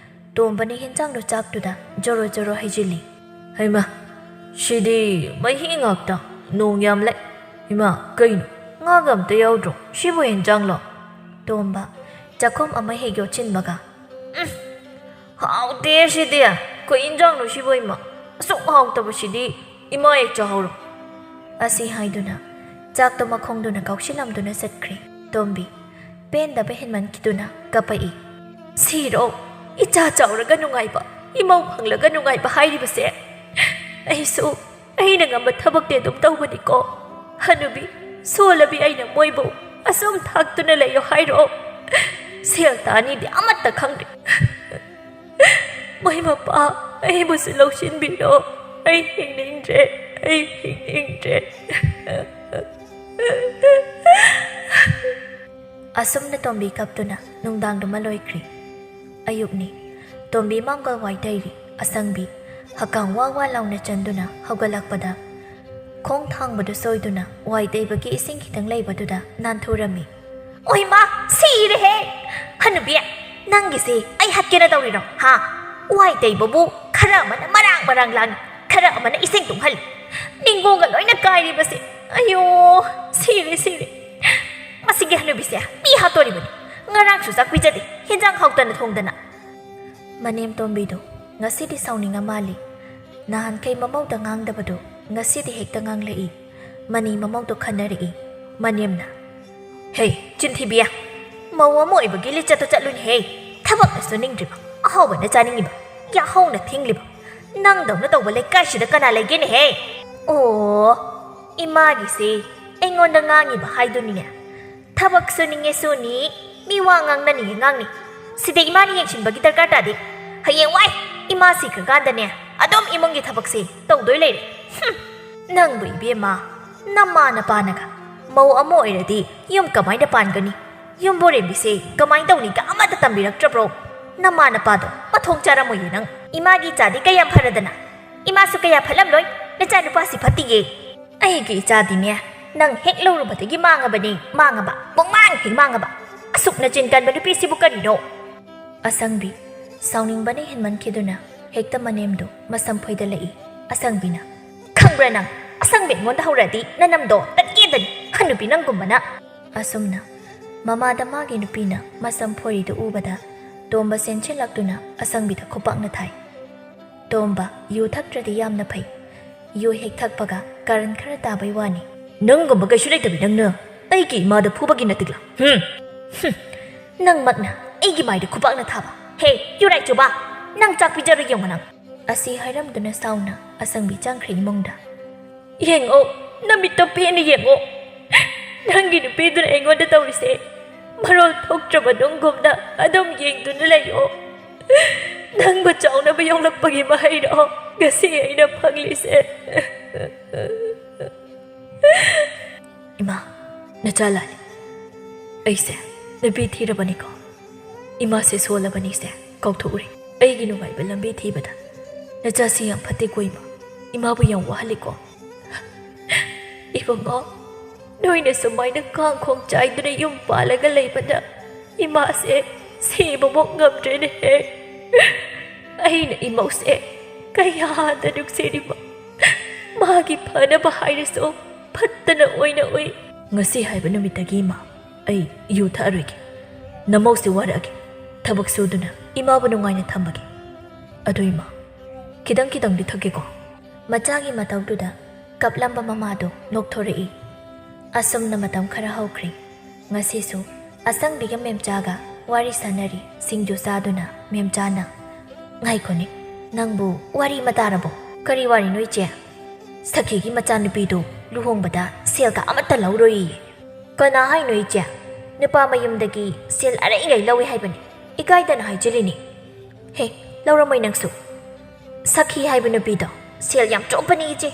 ꯇꯣꯝꯕꯅ ꯍꯦꯟꯖꯥꯡꯗꯣ ꯆꯥꯛꯇꯨꯗ ꯖꯣꯔꯣ ꯖꯣꯔꯣ ꯍꯩꯖꯤꯜꯂꯤ꯫ "ꯍꯩꯃꯥ, ꯁꯤꯗꯤ ꯃꯍꯤ ꯉꯥꯛꯇ, ꯅꯣꯡ ꯌꯥꯝ ꯂꯩ꯫ ꯏꯃꯥ, ꯀꯩꯅꯣ, ꯉꯥꯒ ꯑꯝꯇ ꯌꯥꯎꯗ꯭ꯔꯣ? ꯁꯤꯕꯨ ꯍꯦꯟꯖꯥꯡꯂꯣ?" ꯇꯣꯝꯕ ꯆꯥꯛꯈꯨꯝ ꯑꯃ ꯍꯦꯛ ꯌꯣꯠꯁꯤꯟꯕꯒ, "ꯎꯝ, ꯍꯥꯎꯇꯦ ꯁꯤꯗꯤ꯫ ꯀꯩ ꯏꯟꯖꯥꯡꯅꯣ ꯁꯤꯕꯣ ꯏꯃꯥ? ꯑꯁꯨꯛ ꯍꯥꯎꯇꯕꯁꯤꯗꯤ ꯏꯃꯥ ꯍꯦꯛ ꯆꯥꯍꯧꯔꯣ꯫" ꯑꯁꯤ ꯍꯥꯏꯗꯨꯅ ꯆꯥꯛꯇꯣ ꯃꯈꯣꯡꯗꯨꯅ ꯀꯥꯎꯁꯤꯜꯂꯝꯗꯨꯅ ꯆꯠꯈ꯭ꯔꯦ꯫ ꯇꯣꯝꯕꯤ ꯄꯦꯟꯗꯕ ꯍꯦꯟꯃꯟꯈꯤꯗꯨꯅ ꯀꯞꯄꯛꯏ꯫ "ꯁꯤꯔꯣ? ꯏꯆꯥ ꯆꯥꯎꯔꯒ ꯅꯨꯡꯉꯥꯏꯕ, ꯏꯃꯧ ꯐꯪꯂꯒ ꯅꯨꯡꯉꯥꯏꯕ ꯍꯥꯏꯔꯤꯕꯁꯦ? ꯑꯩꯁꯨ ꯑꯩꯅ ꯉꯝꯕ ꯊꯕꯛꯇꯤ ꯑꯗꯨꯝ ꯇꯧꯕꯅꯤꯀꯣ꯫ ꯍꯅꯨꯕꯤ, ꯁꯣꯜꯂꯕꯤ ꯑꯩꯅ ꯃꯣꯏꯕꯨ ꯑꯁꯨꯝ ꯊꯥꯛꯇꯨꯅ ꯂꯩꯌꯣ ꯍꯥꯏꯔꯣ? ꯁꯦꯜ ꯇꯥꯅꯤꯗꯤ ꯑꯃꯠꯇ ꯈꯪꯗꯦ꯫ ꯃꯣꯏ ꯃꯄꯥ, ꯑꯩꯕꯨꯁꯨ ꯂꯧꯁꯤꯟꯕꯤꯔꯣ꯫ ꯑꯩ ꯍꯤꯡꯅꯤꯡꯗ꯭ꯔꯦ, ꯑꯩ ꯍꯤꯡꯅꯤꯡꯗ꯭ꯔꯦ꯫" ꯑꯁꯨꯝꯅ ꯇꯣꯝꯕꯤ ꯀꯞꯇꯨꯅ ꯅꯨꯡꯗꯥꯡꯗꯨꯃ ꯂꯣꯏꯈ꯭ꯔꯦ꯫ ꯑꯌꯨꯛꯅꯤ꯫ ꯇꯣꯝꯕꯤ ꯃꯥꯡꯒꯣꯜ ꯋꯥꯏ ꯇꯩꯔꯤ꯫ ꯑꯁꯪꯕꯤ ꯍꯛꯀꯥꯝ ꯋꯥ ꯋꯥ ꯂꯥꯎꯅ ꯆꯟꯗꯨꯅ ꯍꯧꯒꯠꯂꯛꯄꯗ, ꯈꯣꯡ ꯊꯥꯡꯕꯗꯨ ꯁꯣꯏꯗꯨꯅ ꯋꯥꯏ ꯇꯩꯕꯒꯤ ꯏꯁꯤꯡ ꯈꯤꯇꯪ ꯂꯩꯕꯗꯨꯗ ꯅꯥꯟꯊꯨꯔꯝꯃꯤ꯫ "ꯑꯣꯏꯃꯥ, ꯁꯤꯔꯦꯍꯦ! ꯍꯅꯨꯕꯤ, ꯅꯪꯒꯤꯁꯦ ꯑꯩ ꯍꯥꯠꯀꯦꯅ ꯇꯧꯔꯤꯔꯣ, ꯍꯥ? ꯋꯥꯏ ꯇꯩꯕꯕꯨ ꯈꯔ ꯑꯃꯅ ꯃꯔꯥꯡ ꯃꯔꯥꯡ ꯂꯥꯡꯉꯤ, ꯈꯔ ꯑꯃꯅ ꯏꯁꯤꯡ ꯇꯨꯡꯍꯜꯂꯤ꯫ ꯅꯤꯡꯒꯣꯡꯒ ꯂꯣꯏꯅ ꯀꯥꯏꯔꯤꯕꯁꯦ꯫ ꯑꯌꯣ, ꯁꯤꯔꯦ, ꯁꯤꯔꯦ꯫ ꯃꯁꯤꯒꯤ ꯍꯅꯨꯕꯤꯁꯦ ꯃꯤ ꯍꯥꯠꯇꯣꯔꯤꯕꯅꯤ꯫ ꯉꯔꯥꯡꯁꯨ ꯆꯥꯛ ꯄꯤꯖꯗꯦ, ꯍꯦꯟꯖꯥꯡ ꯍꯥꯎꯇꯅ ꯊꯣꯡꯗꯅ꯫" ꯃꯅꯦꯝ ꯇꯣꯝꯕꯤꯗꯨ ꯉꯁꯤꯗꯤ ꯁꯥꯎꯅꯤꯡꯉ ꯃꯥꯜꯂꯤ꯫ ꯅꯍꯥꯟꯈꯩ ꯃꯃꯧꯗ ꯉꯥꯡꯗꯕꯗꯨ ꯉꯁꯤꯗꯤ ꯍꯦꯛꯇ ꯉꯥꯡꯂꯛꯏ꯫ ꯃꯅꯤ ꯃꯃꯧꯗꯣ ꯈꯟꯅꯔꯛꯏ꯫ ꯃꯅꯦꯝꯅ, "ꯍꯦ, ꯆꯤꯟꯊꯤꯕꯤ! ꯃꯧ ꯑꯃ ꯑꯣꯏꯕꯒꯤ ꯂꯤꯆꯠꯇ ꯆꯠꯂꯨꯅꯦꯍꯦ꯫ ꯊꯕꯛꯅ ꯁꯨꯅꯤꯡꯗ꯭ꯔꯤꯕ, ꯑꯍꯥꯎꯕꯅ ꯆꯥꯅꯤꯡꯉꯤꯕ, ꯌꯥꯍꯧꯅ ꯊꯦꯡꯂꯤꯕ꯫ ꯅꯪꯗꯧꯅ ꯇꯧꯕ ꯂꯩꯀꯥꯏꯁꯤꯗ ꯀꯅꯥ ꯂꯩꯒꯦꯅꯦꯍꯦ?" ꯑꯣ, ꯏꯃꯥꯒꯤꯁꯦ ꯑꯩꯉꯣꯟꯗ ꯉꯥꯡꯉꯤꯕ ꯍꯥꯏꯗꯨꯅꯤꯅꯦ꯫ ꯊꯕꯛ ꯁꯨꯅꯤꯡꯉꯦ ꯁꯨꯅꯤ, ꯃꯤ ꯋꯥ ꯉꯥꯡꯅꯅꯤꯡꯉꯦ ꯉꯥꯡꯅꯤ꯫ ꯁꯤꯗ ꯏꯃꯥꯅ ꯌꯦꯡꯁꯤꯟꯕꯒꯤ ꯗꯔꯀꯥꯔ ꯇꯥꯗꯦ꯫ ꯍꯌꯦꯡꯋꯥꯏ ꯏꯃꯥ ꯁꯤꯈ꯭ꯔꯀꯥꯟꯗꯅꯦ, ꯑꯗꯨꯝ ꯏꯃꯨꯡꯒꯤ ꯊꯕꯛꯁꯦ ꯇꯧꯗꯣꯏ ꯂꯩꯔꯦ꯫ ꯍꯨꯝ, ꯅꯪꯕꯨ ꯏꯕꯦꯝꯃ, ꯅꯃꯥ ꯅꯄꯥꯅꯒ ꯃꯧ ꯑꯃ ꯑꯣꯏꯔꯗꯤ ꯌꯨꯝ ꯀꯃꯥꯏꯅ ꯄꯥꯟꯒꯅꯤ? ꯌꯨꯝꯕꯨꯔꯦꯝꯕꯤꯁꯦ ꯀꯃꯥꯏꯅ ꯇꯧꯅꯤꯒ ꯑꯃꯠꯇ ꯇꯝꯕꯤꯔꯛꯇ꯭ꯔꯕ꯭ꯔꯣ? ꯅꯃꯥ ꯅꯄꯥꯗꯣ ꯃꯊꯣꯡ ꯆꯥꯔꯝꯃꯣꯏꯌꯦ ꯅꯪ꯫ ꯏꯃꯥꯒꯤ ꯏꯆꯥꯗꯤ ꯀꯌꯥꯝ ꯐꯔꯗꯅ꯫ ꯏꯃꯥꯁꯨ ꯀꯌꯥ ꯐꯠꯂꯝꯂꯣꯏ꯫ ꯅꯆꯥꯅꯨꯄꯥꯁꯤ ꯐꯠꯇꯤꯌꯦ꯫ ꯑꯩꯒꯤ ꯏꯆꯥꯗꯤꯅꯦ, ꯅꯪ ꯍꯦꯛ ꯂꯧꯔꯨꯕꯗꯒꯤ ꯃꯥꯡꯉꯕꯅꯤ, ꯃꯥꯡꯉꯕ, ꯄꯨꯡꯃꯥꯡ ꯍꯦꯛ ꯃꯥꯡꯉꯕ꯫ ꯑꯁꯨꯛ ꯅꯆꯤꯟ ꯀꯟꯕ ꯅꯨꯄꯤꯁꯤꯕꯨ ꯀꯔꯤꯅꯣ? ꯑꯁꯪꯕꯤ, ꯁꯥꯎꯅꯤꯡꯕꯅ ꯍꯦꯟꯃꯟꯈꯤꯗꯨꯅ ꯍꯦꯛꯇ ꯃꯅꯦꯝꯗꯨ ꯃꯁꯝ ꯐꯣꯏꯗꯠꯂꯛꯏ꯫ ꯑꯁꯪꯕꯤꯅ, "ꯈꯪꯕ꯭ꯔꯥ ꯅꯪ? ꯑꯁꯪꯕꯤ ꯑꯩꯉꯣꯟꯗ ꯍꯧꯔꯛꯑꯗꯤ ꯅꯅꯝꯗꯣ ꯇꯠꯀꯦꯗꯅꯤ, ꯍꯟꯅꯨꯕꯤ ꯅꯪꯒꯨꯝꯕꯅ!" ꯑꯁꯨꯝꯅ ꯃꯃꯥꯗ ꯃꯥꯒꯤ ꯅꯨꯄꯤꯅ ꯃꯁꯝ ꯐꯣꯏꯔꯤꯗꯨ ꯎꯕꯗ ꯇꯣꯝꯕ ꯆꯦꯟꯁꯤꯜꯂꯛꯇꯨꯅ ꯑꯁꯪꯕꯤꯗ ꯈꯨꯄꯥꯛꯅ ꯊꯥꯏ꯫ ꯇꯣꯝꯕ ꯌꯨ ꯊꯛꯇ꯭ꯔꯗꯤ ꯌꯥꯝꯅ ꯐꯩ꯫ ꯌꯨ ꯍꯦꯛ ꯊꯛꯄꯒ ꯀꯔꯟ ꯈꯔ ꯇꯥꯕꯩ ꯋꯥꯅꯤ꯫ ꯅꯪꯒꯨꯝꯕ ꯀꯩꯁꯨ ꯂꯩꯇꯕꯤ ꯅꯪꯅ ꯑꯩꯒꯤ ꯏꯃꯥꯗ ꯐꯨꯕꯒꯤ ꯅꯠꯇꯤꯛꯂꯥ? ꯍꯨꯝ! ꯍꯨꯝ! ꯅꯪꯃꯛꯅ ꯑꯩꯒꯤ ꯃꯥꯏꯗ ꯈꯨꯄꯥꯛꯅ ꯊꯥꯕ꯫ ꯍꯦ, ꯌꯨꯔꯥꯏ ꯆꯨꯕ! ꯅꯪ ꯆꯥꯛ ꯄꯤꯖꯔꯣꯏ ꯌꯦꯡꯉꯣ ꯅꯪ꯫ ꯑꯁꯤ ꯍꯥꯏꯔꯝꯗꯨꯅ ꯁꯥꯎꯅ ꯑꯁꯪꯕꯤ ꯆꯪꯈ꯭ꯔꯦ ꯏꯃꯨꯡꯗ꯫ ꯌꯦꯡꯉꯣ, ꯅꯃꯤꯠꯇꯣ ꯄꯦꯟꯅ ꯌꯦꯡꯉꯣ꯫ ꯅꯪꯒꯤ ꯅꯨꯄꯤꯗꯨꯅ ꯑꯩꯉꯣꯟꯗ ꯇꯧꯔꯤꯁꯦ ꯃꯔꯣꯜ ꯊꯣꯛꯇ꯭ꯔꯕ ꯅꯨꯡꯒꯨꯝꯅ ꯑꯗꯨꯝ ꯌꯦꯡꯗꯨꯅ ꯂꯩꯌꯣ꯫ ꯅꯪꯕꯨ ꯆꯥꯎꯅꯕ ꯌꯣꯛꯂꯛꯄꯒꯤ ꯃꯍꯩꯔꯣ ꯉꯁꯤ ꯑꯩꯅ ꯐꯪꯂꯤꯁꯦ? ꯏꯃꯥ, ꯅꯆꯥ ꯂꯥꯂꯤ, ꯑꯩꯁꯦ ꯅꯨꯄꯤ ꯊꯤꯔꯕꯅꯤꯀꯣ꯫ ꯏꯃꯥꯁꯦ ꯁꯣꯜꯂꯕꯅꯤꯁꯦ ꯀꯥꯎꯊꯣꯛꯎꯔꯦ꯫ ꯑꯩꯒꯤ ꯅꯨꯡꯉꯥꯏꯕ ꯂꯝꯕꯤ ꯊꯤꯕꯗ ꯅꯆꯥꯁꯤ ꯌꯥꯝ ꯐꯠꯇꯦꯀꯣ ꯏꯃꯥ꯫ ꯏꯃꯥꯕꯨ ꯌꯥꯝ ꯋꯥꯍꯜꯂꯤꯀꯣ꯫ ꯏꯕꯨꯡꯉꯣ, ꯅꯣꯏꯅ ꯁꯨꯃꯥꯏꯅ ꯀꯥꯡꯈꯣꯡ ꯆꯥꯏꯗꯨꯅ ꯌꯨꯝ ꯄꯥꯜꯂꯒ ꯂꯩꯕꯗ ꯏꯃꯥꯁꯦ ꯁꯤꯕꯃꯨꯛ ꯉꯝꯗ꯭ꯔꯦꯅꯦꯍꯦ꯫ ꯑꯩꯅ ꯏꯃꯧꯁꯦ ꯀꯌꯥꯗ ꯅꯨꯡꯁꯤꯔꯤꯕ꯫ ꯃꯥꯒꯤ ꯐꯅꯕ ꯍꯥꯏꯔꯁꯨ ꯐꯠꯇꯅ ꯑꯣꯏꯅ ꯎꯏ꯫ ꯉꯁꯤ ꯍꯥꯏꯕ ꯅꯨꯃꯤꯠꯇꯒꯤ ꯏꯃꯥ, ꯑꯩ ꯌꯨ ꯊꯛꯑꯔꯣꯏꯒꯦ꯫ ꯅꯃꯧꯁꯦ ꯋꯥꯔꯛꯑꯒꯦ꯫ ꯊꯕꯛ ꯁꯨꯗꯨꯅ ꯏꯃꯥꯕꯨ ꯅꯨꯡꯉꯥꯏꯅ ꯊꯝꯕꯒꯦ꯫ ꯑꯗꯨ ꯏꯃꯥ, ꯈꯤꯇꯪ ꯈꯤꯇꯪꯗꯤ ꯊꯛꯀꯦꯀꯣ꯫ ꯃꯆꯥꯒꯤ ꯃꯇꯧꯗꯨꯗ ꯀꯞꯂꯝꯕ ꯃꯃꯥꯗꯨ ꯅꯣꯛꯊꯣꯔꯛꯏ꯫ ꯑꯁꯨꯝꯅ ꯃꯇꯝ ꯈꯔ ꯍꯧꯈ꯭ꯔꯦ꯫ ꯉꯁꯤꯁꯨ ꯑꯁꯪꯕꯤꯒ ꯃꯦꯝꯆꯥꯒ ꯋꯥꯔꯤ ꯁꯥꯟꯅꯔꯤ꯫ ꯁꯤꯡꯖꯨ ꯆꯥꯗꯨꯅ ꯃꯦꯝꯆꯥꯅ, "ꯉꯥꯏꯈꯣꯅꯦ, ꯅꯪꯕꯨ ꯋꯥꯔꯤ ꯑꯃ ꯇꯥꯔꯕꯣ?" "ꯀꯔꯤ ꯋꯥꯔꯤꯅꯣ ꯏꯆꯦ?" "ꯁꯈꯤꯒꯤ ꯃꯆꯥꯅꯨꯄꯤꯗꯨ ꯂꯨꯍꯣꯡꯕꯗ ꯁꯦꯜꯒ ꯑꯃꯠꯇ ꯂꯧꯔꯣꯏꯌꯦ꯫" "ꯀꯅꯥ ꯍꯥꯏꯅꯣ ꯏꯆꯦ? ꯅꯨꯄꯥ ꯃꯌꯨꯝꯗꯒꯤ ꯁꯦꯜ ꯑꯔꯩꯒꯩ ꯂꯧꯏ ꯍꯥꯏꯕꯅꯤ꯫ ꯏꯀꯥꯏꯗꯅ ꯍꯥꯏꯖꯔꯤꯅꯤ꯫" "ꯍꯦ, ꯂꯧꯔꯝꯃꯣꯏ ꯅꯪꯁꯨ꯫ ꯁꯈꯤ ꯍꯥꯏꯕ ꯅꯨꯄꯤꯗꯣ ꯁꯦꯜ ꯌꯥꯝ ꯆꯣꯞꯄꯅꯤ ꯏꯆꯦ꯫"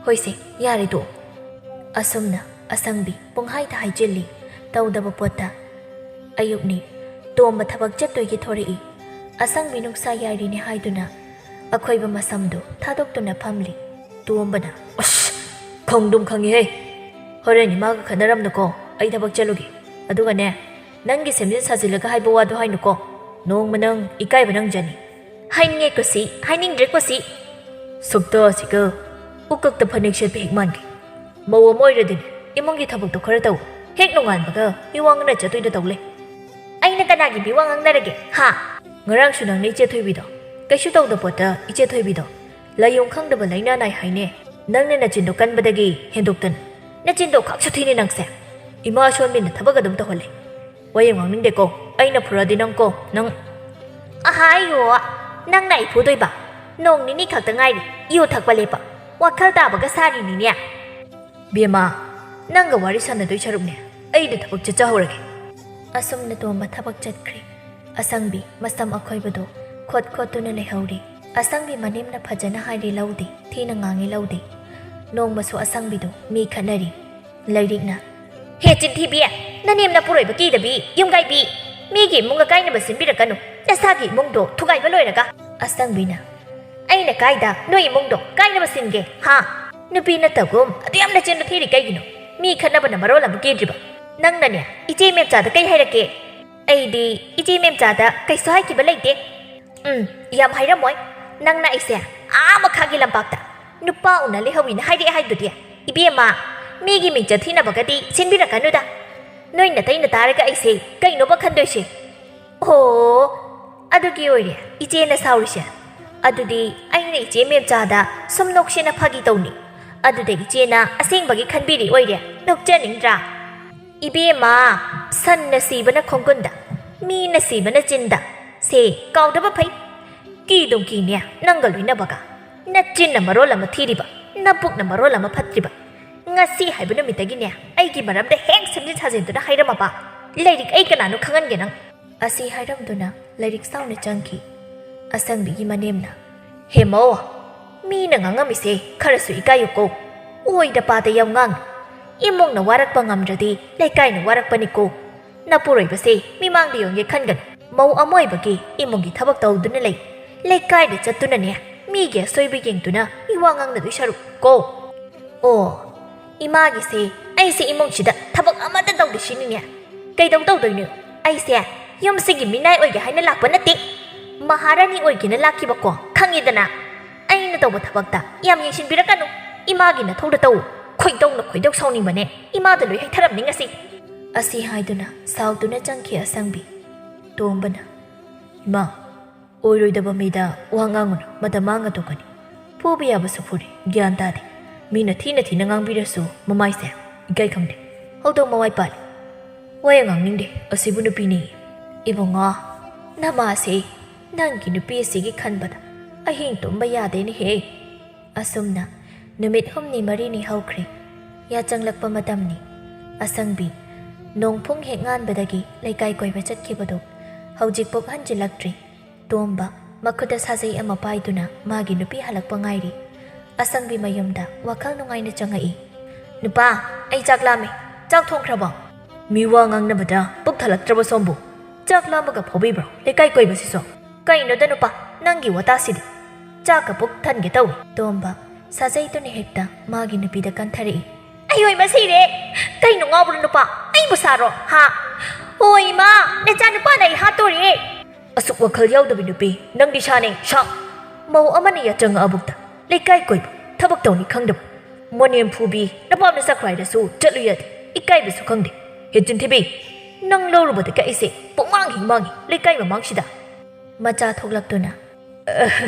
"ꯍꯣꯏꯁꯦ, ꯌꯥꯔꯦ ꯇꯣꯛꯑꯣ꯫" ꯑꯁꯨꯝꯅ ꯑꯁꯪꯕꯤ ꯄꯨꯡꯍꯥꯏꯗ ꯍꯥꯏꯖꯤꯜꯂꯤ꯫ ꯇꯧꯗꯕ ꯄꯣꯠꯇ꯫ ꯑꯌꯨꯛꯅꯤ꯫ ꯇꯣꯝꯕ ꯊꯕꯛ ꯆꯠꯇꯣꯏꯒꯤ ꯊꯣꯔꯛꯏ꯫ ꯑꯁꯪꯕꯤ ꯅꯨꯡꯁꯥ ꯌꯥꯏꯔꯤꯅꯦ ꯍꯥꯏꯗꯨꯅ ꯑꯈꯣꯏꯕ ꯃꯁꯝꯗꯨ ꯊꯥꯗꯣꯛꯇꯨꯅ ꯐꯝꯂꯤ꯫ ꯇꯣꯝꯕꯅ, "ꯑꯁ! ꯈꯪꯗꯨꯝ ꯈꯪꯉꯤꯍꯦ꯫ ꯍꯣꯔꯦꯟ ꯏꯃꯥꯒ ꯈꯠꯅꯔꯝꯅꯀꯣ, ꯑꯩ ꯊꯕꯛ ꯆꯠꯂꯨꯒꯦ꯫ ꯑꯗꯨꯒꯅꯦ, ꯅꯪꯒꯤ ꯁꯦꯝꯖꯤꯟ ꯁꯥꯖꯤꯜꯂꯒ ꯍꯥꯏꯕ ꯋꯥꯗꯣ ꯍꯥꯏꯅꯨꯀꯣ꯫ ꯅꯣꯡꯃ ꯅꯪ ꯏꯀꯥꯏꯕ ꯅꯪꯖꯅꯤ꯫" "ꯍꯥꯏꯅꯤꯡꯉꯦ ꯀꯨꯁꯤ, ꯍꯥꯏꯅꯤꯡꯗ꯭ꯔꯦ ꯀꯨꯁꯤ꯫" ꯁꯛꯇꯥꯁꯤꯒ ꯎꯀꯛꯇ ꯐꯅꯦꯛ ꯁꯦꯠꯄ ꯍꯦꯛ ꯃꯥꯟꯒꯦ꯫ ꯃꯧ ꯑꯃ ꯑꯣꯏꯔꯗꯤꯅꯦ, ꯏꯃꯨꯡꯒꯤ ꯊꯕꯛꯇꯣ ꯈꯔ ꯇꯧ꯫ ꯍꯦꯛ ꯅꯣꯡꯉꯥꯟꯕꯒ ꯃꯤꯋꯥ ꯉꯥꯡꯅ ꯆꯠꯇꯣꯏꯗ ꯇꯧ ꯂꯩ꯫ ꯑꯩꯅ ꯀꯅꯥꯒꯤ ꯃꯤꯋꯥ ꯉꯥꯡꯅꯔꯒꯦ, ꯍꯥ? ꯉꯔꯥꯡꯁꯨ ꯅꯪꯅ ꯏꯆꯦ ꯊꯣꯏꯕꯤꯗꯣ꯫ ꯀꯩꯁꯨ ꯇꯧꯗ ꯄꯣꯠꯇ ꯏꯆꯦ ꯊꯣꯏꯕꯤꯗꯣ꯫ ꯂꯥꯏꯑꯣꯡ ꯈꯪꯗꯕ ꯂꯥꯏꯅꯥ ꯅꯥꯏ ꯍꯥꯏꯅꯦ꯫ ꯅꯪꯅ ꯅꯆꯤꯟꯗꯣ ꯀꯟꯕꯗꯒꯤ ꯍꯦꯟꯗꯣꯛꯇꯅ꯫ ꯅꯆꯤꯟꯗꯣ ꯈꯥꯛꯁꯨ ꯊꯤꯅꯤ ꯅꯪꯁꯦ꯫ ꯏꯃꯥ ꯑꯁꯣꯟꯕꯤꯅ ꯊꯕꯛ ꯑꯗꯨꯝ ꯇꯧꯍꯜꯂꯦ꯫ ꯋꯥ ꯌꯥꯝ ꯉꯥꯡꯅꯤꯡꯗꯦꯀꯣ꯫ ꯑꯩꯅ ꯐꯨꯔꯗꯤ ꯅꯪ ꯀꯣ, ꯅꯪ꯫ ꯑꯍꯥ, ꯑꯩꯌꯣ, ꯅꯪꯅ ꯑꯩ ꯐꯨꯗꯣꯏꯕ? ꯅꯣꯡ ꯅꯤꯅꯤ ꯈꯛꯇ ꯉꯥꯏꯔꯤ, ꯌꯨ ꯊꯛꯄ ꯂꯦꯞꯄ꯫ ꯋꯥꯈꯜ ꯇꯥꯕꯒ ꯁꯥꯔꯤꯅꯤꯅꯦ꯫ ꯕꯦꯝꯃ, ꯅꯪꯒ ꯋꯥꯔꯤ ꯁꯥꯟꯅꯗꯣꯏ ꯁꯔꯨꯛꯅꯦ, ꯑꯩꯗꯤ ꯊꯕꯛ ꯆꯠꯆꯍꯧꯔꯒꯦ꯫ ꯑꯁꯨꯝꯅ ꯇꯣꯝꯕ ꯊꯕꯛ ꯆꯠꯈ꯭ꯔꯦ꯫ ꯑꯁꯪꯕꯤ ꯃꯁꯝ ꯑꯈꯣꯏꯕꯗꯣ ꯈꯣꯠ ꯈꯣꯠꯇꯨꯅ ꯂꯩꯍꯧꯔꯤ꯫ ꯑꯁꯪꯕꯤ ꯃꯅꯦꯝꯅ ꯐꯖꯅ ꯍꯥꯏꯔꯤ ꯂꯧꯗꯦ, ꯊꯤꯅ ꯉꯥꯡꯉꯤ ꯂꯧꯗꯦ꯫ ꯅꯣꯡꯃꯁꯨ ꯑꯁꯪꯕꯤꯗꯣ ꯃꯤ ꯈꯠꯅꯔꯤ꯫ ꯂꯩꯔꯤꯛꯅ, "ꯍꯦ ꯆꯤꯟꯊꯤꯕꯤ, ꯅꯅꯦꯝ ꯅꯄꯨꯔꯣꯏꯕ ꯀꯤꯗꯕꯤ, ꯌꯨꯝꯒꯥꯏꯕꯤ, ꯃꯤꯒꯤ ꯏꯃꯨꯡ ꯑꯀꯥꯏꯅꯕ ꯁꯤꯟꯕꯤꯔꯛꯀꯅꯨ, ꯅꯁꯥꯒꯤ ꯏꯃꯨꯡꯗꯣ ꯊꯨꯒꯥꯏꯕ ꯂꯣꯏꯔꯒ꯫" ꯑꯁꯪꯕꯤꯅ, "ꯑꯩꯅ ꯀꯥꯏꯗ ꯅꯣꯏ ꯏꯃꯨꯡꯗꯣ ꯀꯥꯏꯅꯕ ꯁꯤꯟꯒꯦ, ꯍꯥ? ꯅꯨꯄꯤ ꯅꯠꯇꯕꯒꯨꯝ ꯑꯗꯨ ꯌꯥꯝꯅ ꯆꯤꯟꯕ ꯊꯤꯔꯤ ꯀꯩꯒꯤꯅꯣ? ꯃꯤ ꯈꯠꯅꯕꯅ ꯃꯔꯣꯜ ꯑꯃ ꯀꯤꯗ꯭ꯔꯤꯕ꯫ ꯅꯪꯅꯅꯦ, ꯏꯆꯦ ꯃꯦꯝꯆꯥꯗ ꯀꯩ ꯍꯥꯏꯔꯛꯀꯦ?" "ꯑꯩꯗꯤ ꯏꯆꯦ ꯃꯦꯝꯆꯥꯗ ꯀꯩꯁꯨ ꯍꯥꯏꯈꯤꯕ ꯂꯩꯇꯦ꯫" "ꯎꯝ, ꯌꯥꯝ ꯍꯥꯏꯔꯝꯃꯣꯏ꯫ ꯅꯪꯅ ꯑꯩꯁꯦ ꯑꯥ ꯃꯈꯥꯒꯤ ꯂꯝꯄꯥꯛꯇ ꯅꯨꯄꯥ ꯎꯅ ꯂꯩꯍꯧꯋꯤꯅ ꯍꯥꯏꯔꯛꯑꯦ ꯍꯥꯏꯗꯨꯗꯤ꯫ ꯏꯕꯦꯝꯃ, ꯃꯤꯒꯤ ꯃꯤꯡꯆꯠ ꯊꯤꯅꯕꯒꯗꯤ ꯁꯤꯟꯕꯤꯔꯛꯀꯅꯨꯗ꯫ ꯅꯣꯏ ꯅꯇꯩꯅ ꯇꯥꯔꯒ ꯑꯩꯁꯦ ꯀꯩꯅꯣꯕ ꯈꯟꯗꯣꯏꯁꯦ?" "ꯑꯣ, ꯑꯗꯨꯒꯤ ꯑꯣꯏꯔꯦ ꯏꯆꯦꯅ ꯁꯥꯎꯔꯤꯁꯦ꯫ ꯑꯗꯨꯗꯤ ꯑꯩꯅ ꯏꯆꯦ ꯃꯦꯝꯆꯥꯗ ꯁꯨꯝ ꯅꯣꯛꯁꯦꯅ ꯐꯥꯒꯤ ꯇꯧꯅꯤ꯫ ꯑꯗꯨꯗ ꯏꯆꯦꯅ ꯑꯁꯦꯡꯕꯒꯤ ꯈꯟꯕꯤꯔꯤ ꯑꯣꯏꯔꯦ꯫ ꯅꯣꯛꯆꯅꯤꯡꯗ꯭ꯔꯥ?" "ꯏꯕꯦꯝꯃ, ꯁꯟꯅ ꯁꯤꯕꯅ ꯈꯣꯡꯒꯨꯟꯗ, ꯃꯤꯅ ꯁꯤꯕꯅ ꯆꯤꯟꯗ꯫ ꯁꯦ ꯀꯥꯎꯗꯕ ꯐꯩ꯫ ꯀꯤꯗꯨꯝ ꯀꯤꯅꯦ ꯅꯪꯒ ꯂꯣꯏꯅꯕꯒ꯫ ꯅꯆꯤꯟꯅ ꯃꯔꯣꯜ ꯑꯃ ꯊꯤꯔꯤꯕ, ꯅꯕꯨꯛꯅ ꯃꯔꯣꯜ ꯑꯃ ꯐꯠꯇ꯭ꯔꯤꯕ꯫ ꯉꯁꯤ ꯍꯥꯏꯕ ꯅꯨꯃꯤꯠꯇꯒꯤꯅꯦ ꯑꯩꯒꯤ ꯃꯔꯝꯗ ꯍꯦꯛ ꯁꯦꯝꯖꯤꯟ ꯁꯥꯖꯤꯟꯗꯨꯅ ꯍꯥꯏꯔꯝꯃꯕ, ꯂꯩꯔꯤꯛ ꯑꯩ ꯀꯅꯥꯅꯣ ꯈꯪꯍꯟꯒꯦ ꯅꯪ꯫" ꯑꯁꯤ ꯍꯥꯏꯔꯝꯗꯨꯅ ꯂꯥꯏꯔꯤꯛ ꯁꯥꯎꯅ ꯆꯪꯈꯤ꯫ ꯑꯁꯪꯕꯤꯒꯤ ꯃꯅꯦꯝꯅ, "ꯍꯦꯃꯧ, ꯃꯤꯅ ꯉꯥꯡꯉꯝꯃꯤꯁꯦ ꯈꯔꯁꯨ ꯏꯀꯥꯏꯌꯨꯀꯣ꯫ ꯑꯣꯏꯗ ꯄꯥꯗ ꯌꯥꯝ ꯉꯥꯡ꯫ ꯏꯃꯨꯡꯅ ꯋꯥꯔꯛꯄ ꯉꯝꯗ꯭ꯔꯗꯤ ꯂꯩꯀꯥꯏꯅ ꯋꯥꯔꯛꯄꯅꯤꯀꯣ꯫ ꯅꯄꯨꯔꯣꯏꯕꯁꯦ ꯃꯤꯃꯥꯡꯗ ꯌꯦꯡꯒꯦ ꯈꯟꯒꯅꯨ꯫ ꯃꯧ ꯑꯃ ꯑꯣꯏꯕꯒꯤ ꯏꯃꯨꯡꯒꯤ ꯊꯕꯛ ꯇꯧꯗꯨꯅ ꯂꯩ꯫ ꯂꯩꯀꯥꯏꯗ ꯆꯠꯇꯨꯅꯅꯦ, ꯃꯤꯒꯤ ꯑꯁꯣꯏꯕ ꯌꯦꯡꯗꯨꯅ ꯃꯤꯋꯥ ꯉꯥꯡꯅꯗꯣꯏ ꯁꯔꯨꯛ ꯀꯣ꯫ ꯑꯣ, ꯏꯃꯥꯒꯤꯁꯦ ꯑꯩꯁꯦ ꯏꯃꯨꯡꯁꯤꯗ ꯊꯕꯛ ꯑꯃꯠꯇ ꯇꯧꯗꯦ ꯁꯤꯅꯤꯅꯦ꯫ ꯀꯩꯗꯧ ꯇꯧꯗꯣꯏꯅꯣ? ꯑꯩꯁꯦ ꯌꯨꯝꯁꯤꯒꯤ ꯃꯤꯅꯥꯏ ꯑꯣꯏꯒꯦ ꯍꯥꯏꯅ ꯂꯥꯛꯄ ꯅꯠꯇꯦ꯫ ꯃꯍꯥꯔꯥꯅꯤ ꯑꯣꯏꯒꯦꯅ ꯂꯥꯛꯈꯤꯕꯀꯣ, ꯈꯪꯉꯤꯗꯅ꯫ ꯑꯩꯅ ꯇꯧꯕ ꯊꯕꯛꯇ ꯌꯥꯝ ꯌꯦꯡꯁꯤꯟꯕꯤꯔꯛꯀꯅꯨ꯫ ꯏꯃꯥꯒꯤ ꯅꯊꯧꯗ ꯇꯧ꯫ ꯈꯣꯏꯗꯧꯅ ꯈꯣꯏꯗꯧ ꯁꯥꯎꯅꯤꯡꯕꯅꯦ꯫ ꯏꯃꯥꯗ ꯂꯣꯏ ꯍꯩꯊꯔꯝꯅꯤ ꯉꯁꯤ꯫ ꯑꯁꯤ ꯍꯥꯏꯗꯨꯅ ꯁꯥꯎꯗꯨꯅ ꯆꯪꯈꯤ ꯑꯁꯪꯕꯤ꯫ ꯇꯣꯝꯕꯅ, "ꯏꯃꯥ, ꯑꯣꯏꯔꯣꯏꯗꯕ ꯃꯤꯗ ꯋꯥ ꯉꯥꯡꯒꯅꯨ, ꯃꯇꯝ ꯃꯥꯡꯉ ꯇꯣꯛꯀꯅꯤ꯫ ꯐꯨꯕ ꯌꯥꯕꯁꯨ ꯐꯨꯔꯦ, ꯒ꯭ꯌꯥꯟ ꯇꯥꯗꯦ꯫ ꯃꯤꯅ ꯊꯤꯅ ꯊꯤꯅ ꯉꯥꯡꯕꯤꯔꯁꯨ ꯃꯃꯥꯏꯁꯦ ꯏꯀꯥꯏ ꯈꯪꯗꯦ꯫ ꯍꯧꯗꯣꯡ ꯃꯋꯥꯏ ꯄꯥꯜꯂꯤ꯫ ꯋꯥ ꯌꯥꯝ ꯉꯥꯡꯅꯤꯡꯗꯦ, ꯑꯁꯤꯕꯨ ꯅꯨꯄꯤꯅꯤ꯫" "ꯏꯕꯨꯡꯉꯣ, ꯅꯃꯥꯁꯦ ꯅꯪꯒꯤ ꯅꯨꯄꯤ ꯑꯁꯤꯒꯤ ꯈꯟꯕꯗ ꯑꯍꯤꯡ ꯇꯨꯝꯕ ꯌꯥꯗꯦꯅꯦꯍꯦ꯫" ꯑꯁꯨꯝꯅ ꯅꯨꯃꯤꯠ ꯍꯨꯝꯅꯤ ꯃꯔꯤꯅꯤ ꯍꯧꯈ꯭ꯔꯦ꯫ ꯌꯥꯆꯪꯂꯛꯄ ꯃꯇꯝꯅꯤ꯫ ꯑꯁꯪꯕꯤ ꯅꯣꯡꯐꯨꯡ ꯍꯦꯛ ꯉꯥꯟꯕꯗꯒꯤ ꯂꯩꯀꯥꯏ ꯀꯣꯏꯕ ꯆꯠꯈꯤꯕꯗꯨ ꯍꯧꯖꯤꯛꯐꯥꯎ ꯍꯟꯖꯤꯜꯂꯛꯇ꯭ꯔꯤ꯫ ꯇꯣꯝꯕ ꯃꯈꯨꯠꯇ ꯁꯥꯖꯩ ꯑꯃ ꯄꯥꯏꯗꯨꯅ ꯃꯥꯒꯤ ꯅꯨꯄꯤ ꯍꯜꯂꯛꯄ ꯉꯥꯏꯔꯤ꯫ ꯑꯁꯪꯕꯤ ꯃꯌꯨꯝꯗ ꯋꯥꯈꯜ ꯅꯨꯡꯉꯥꯏꯅ ꯆꯪꯉꯛꯏ꯫ "ꯅꯨꯄꯥ, ꯑꯩ ꯆꯥꯛ ꯂꯥꯝꯃꯦ꯫ ꯆꯥꯛ ꯊꯣꯡꯈ꯭ꯔꯕꯣ?" "ꯃꯤ ꯋꯥ ꯉꯥꯡꯅꯕꯗ ꯄꯨꯛ ꯊꯜꯂꯛꯇ꯭ꯔꯕ ꯁꯣꯝꯕꯨ? ꯆꯥꯛ ꯂꯥꯝꯃꯒ ꯐꯥꯎꯕꯤꯕ꯭ꯔꯣ ꯂꯩꯀꯥꯏ ꯀꯣꯏꯕꯁꯤꯁꯨ?" "ꯀꯩꯅꯣꯗ ꯅꯨꯄꯥ, ꯅꯪꯒꯤ ꯋꯥꯇꯥꯁꯤꯗꯤ꯫ ꯆꯥꯛꯀ ꯄꯨꯛ ꯊꯟꯒꯦ ꯇꯧꯏ꯫" ꯇꯣꯝꯕ ꯁꯥꯖꯩꯗꯨꯅ ꯍꯦꯛꯇ ꯃꯥꯒꯤ ꯅꯨꯄꯤꯗ ꯀꯟꯊꯔꯛꯏ꯫ "ꯑꯩ ꯑꯣꯏ ꯃꯁꯤꯔꯦ꯫ ꯀꯩꯅꯣ ꯉꯥꯎꯕ꯭ꯔꯣ ꯅꯨꯄꯥ? ꯑꯩꯕꯨ ꯁꯥꯔꯣ, ꯍꯥ? ꯑꯣ ꯏꯃꯥ, ꯅꯆꯥ ꯅꯨꯄꯥꯅ ꯑꯩ ꯍꯥꯠꯇꯣꯔꯦ꯫" "ꯑꯁꯨꯛ ꯋꯥꯈꯜ ꯌꯥꯎꯗꯕꯤ ꯅꯨꯄꯤ, ꯅꯪꯗꯤ ꯁꯥꯅꯦ, ꯁꯥ꯫ ꯃꯧ ꯑꯃꯅ ꯌꯥꯆꯪꯉꯛꯑꯕꯨꯛꯇ ꯂꯩꯀꯥꯏ ꯀꯣꯏꯕ, ꯊꯕꯛ ꯇꯧꯅꯤ ꯈꯪꯗꯕ꯫ ꯃꯅꯦꯝ ꯐꯨꯕꯤ, ꯅꯄꯥꯝꯅ ꯆꯠꯈ꯭ꯔꯣ ꯍꯥꯏꯔꯁꯨ ꯆꯠꯂꯨ ꯌꯥꯗꯦ, ꯏꯀꯥꯏꯕꯁꯨ ꯈꯪꯗꯦ꯫ ꯍꯦ ꯆꯤꯟꯊꯤꯕꯤ, ꯅꯪ ꯂꯧꯔꯨꯕꯗꯒꯤ ꯑꯩꯁꯦ ꯄꯨꯡꯃꯥꯡ ꯍꯦꯛ ꯃꯥꯡꯉꯤ ꯂꯩꯀꯥꯏ ꯃꯃꯥꯡꯁꯤꯗ꯫" ꯃꯆꯥ ꯊꯣꯛꯂꯛꯇꯨꯅ,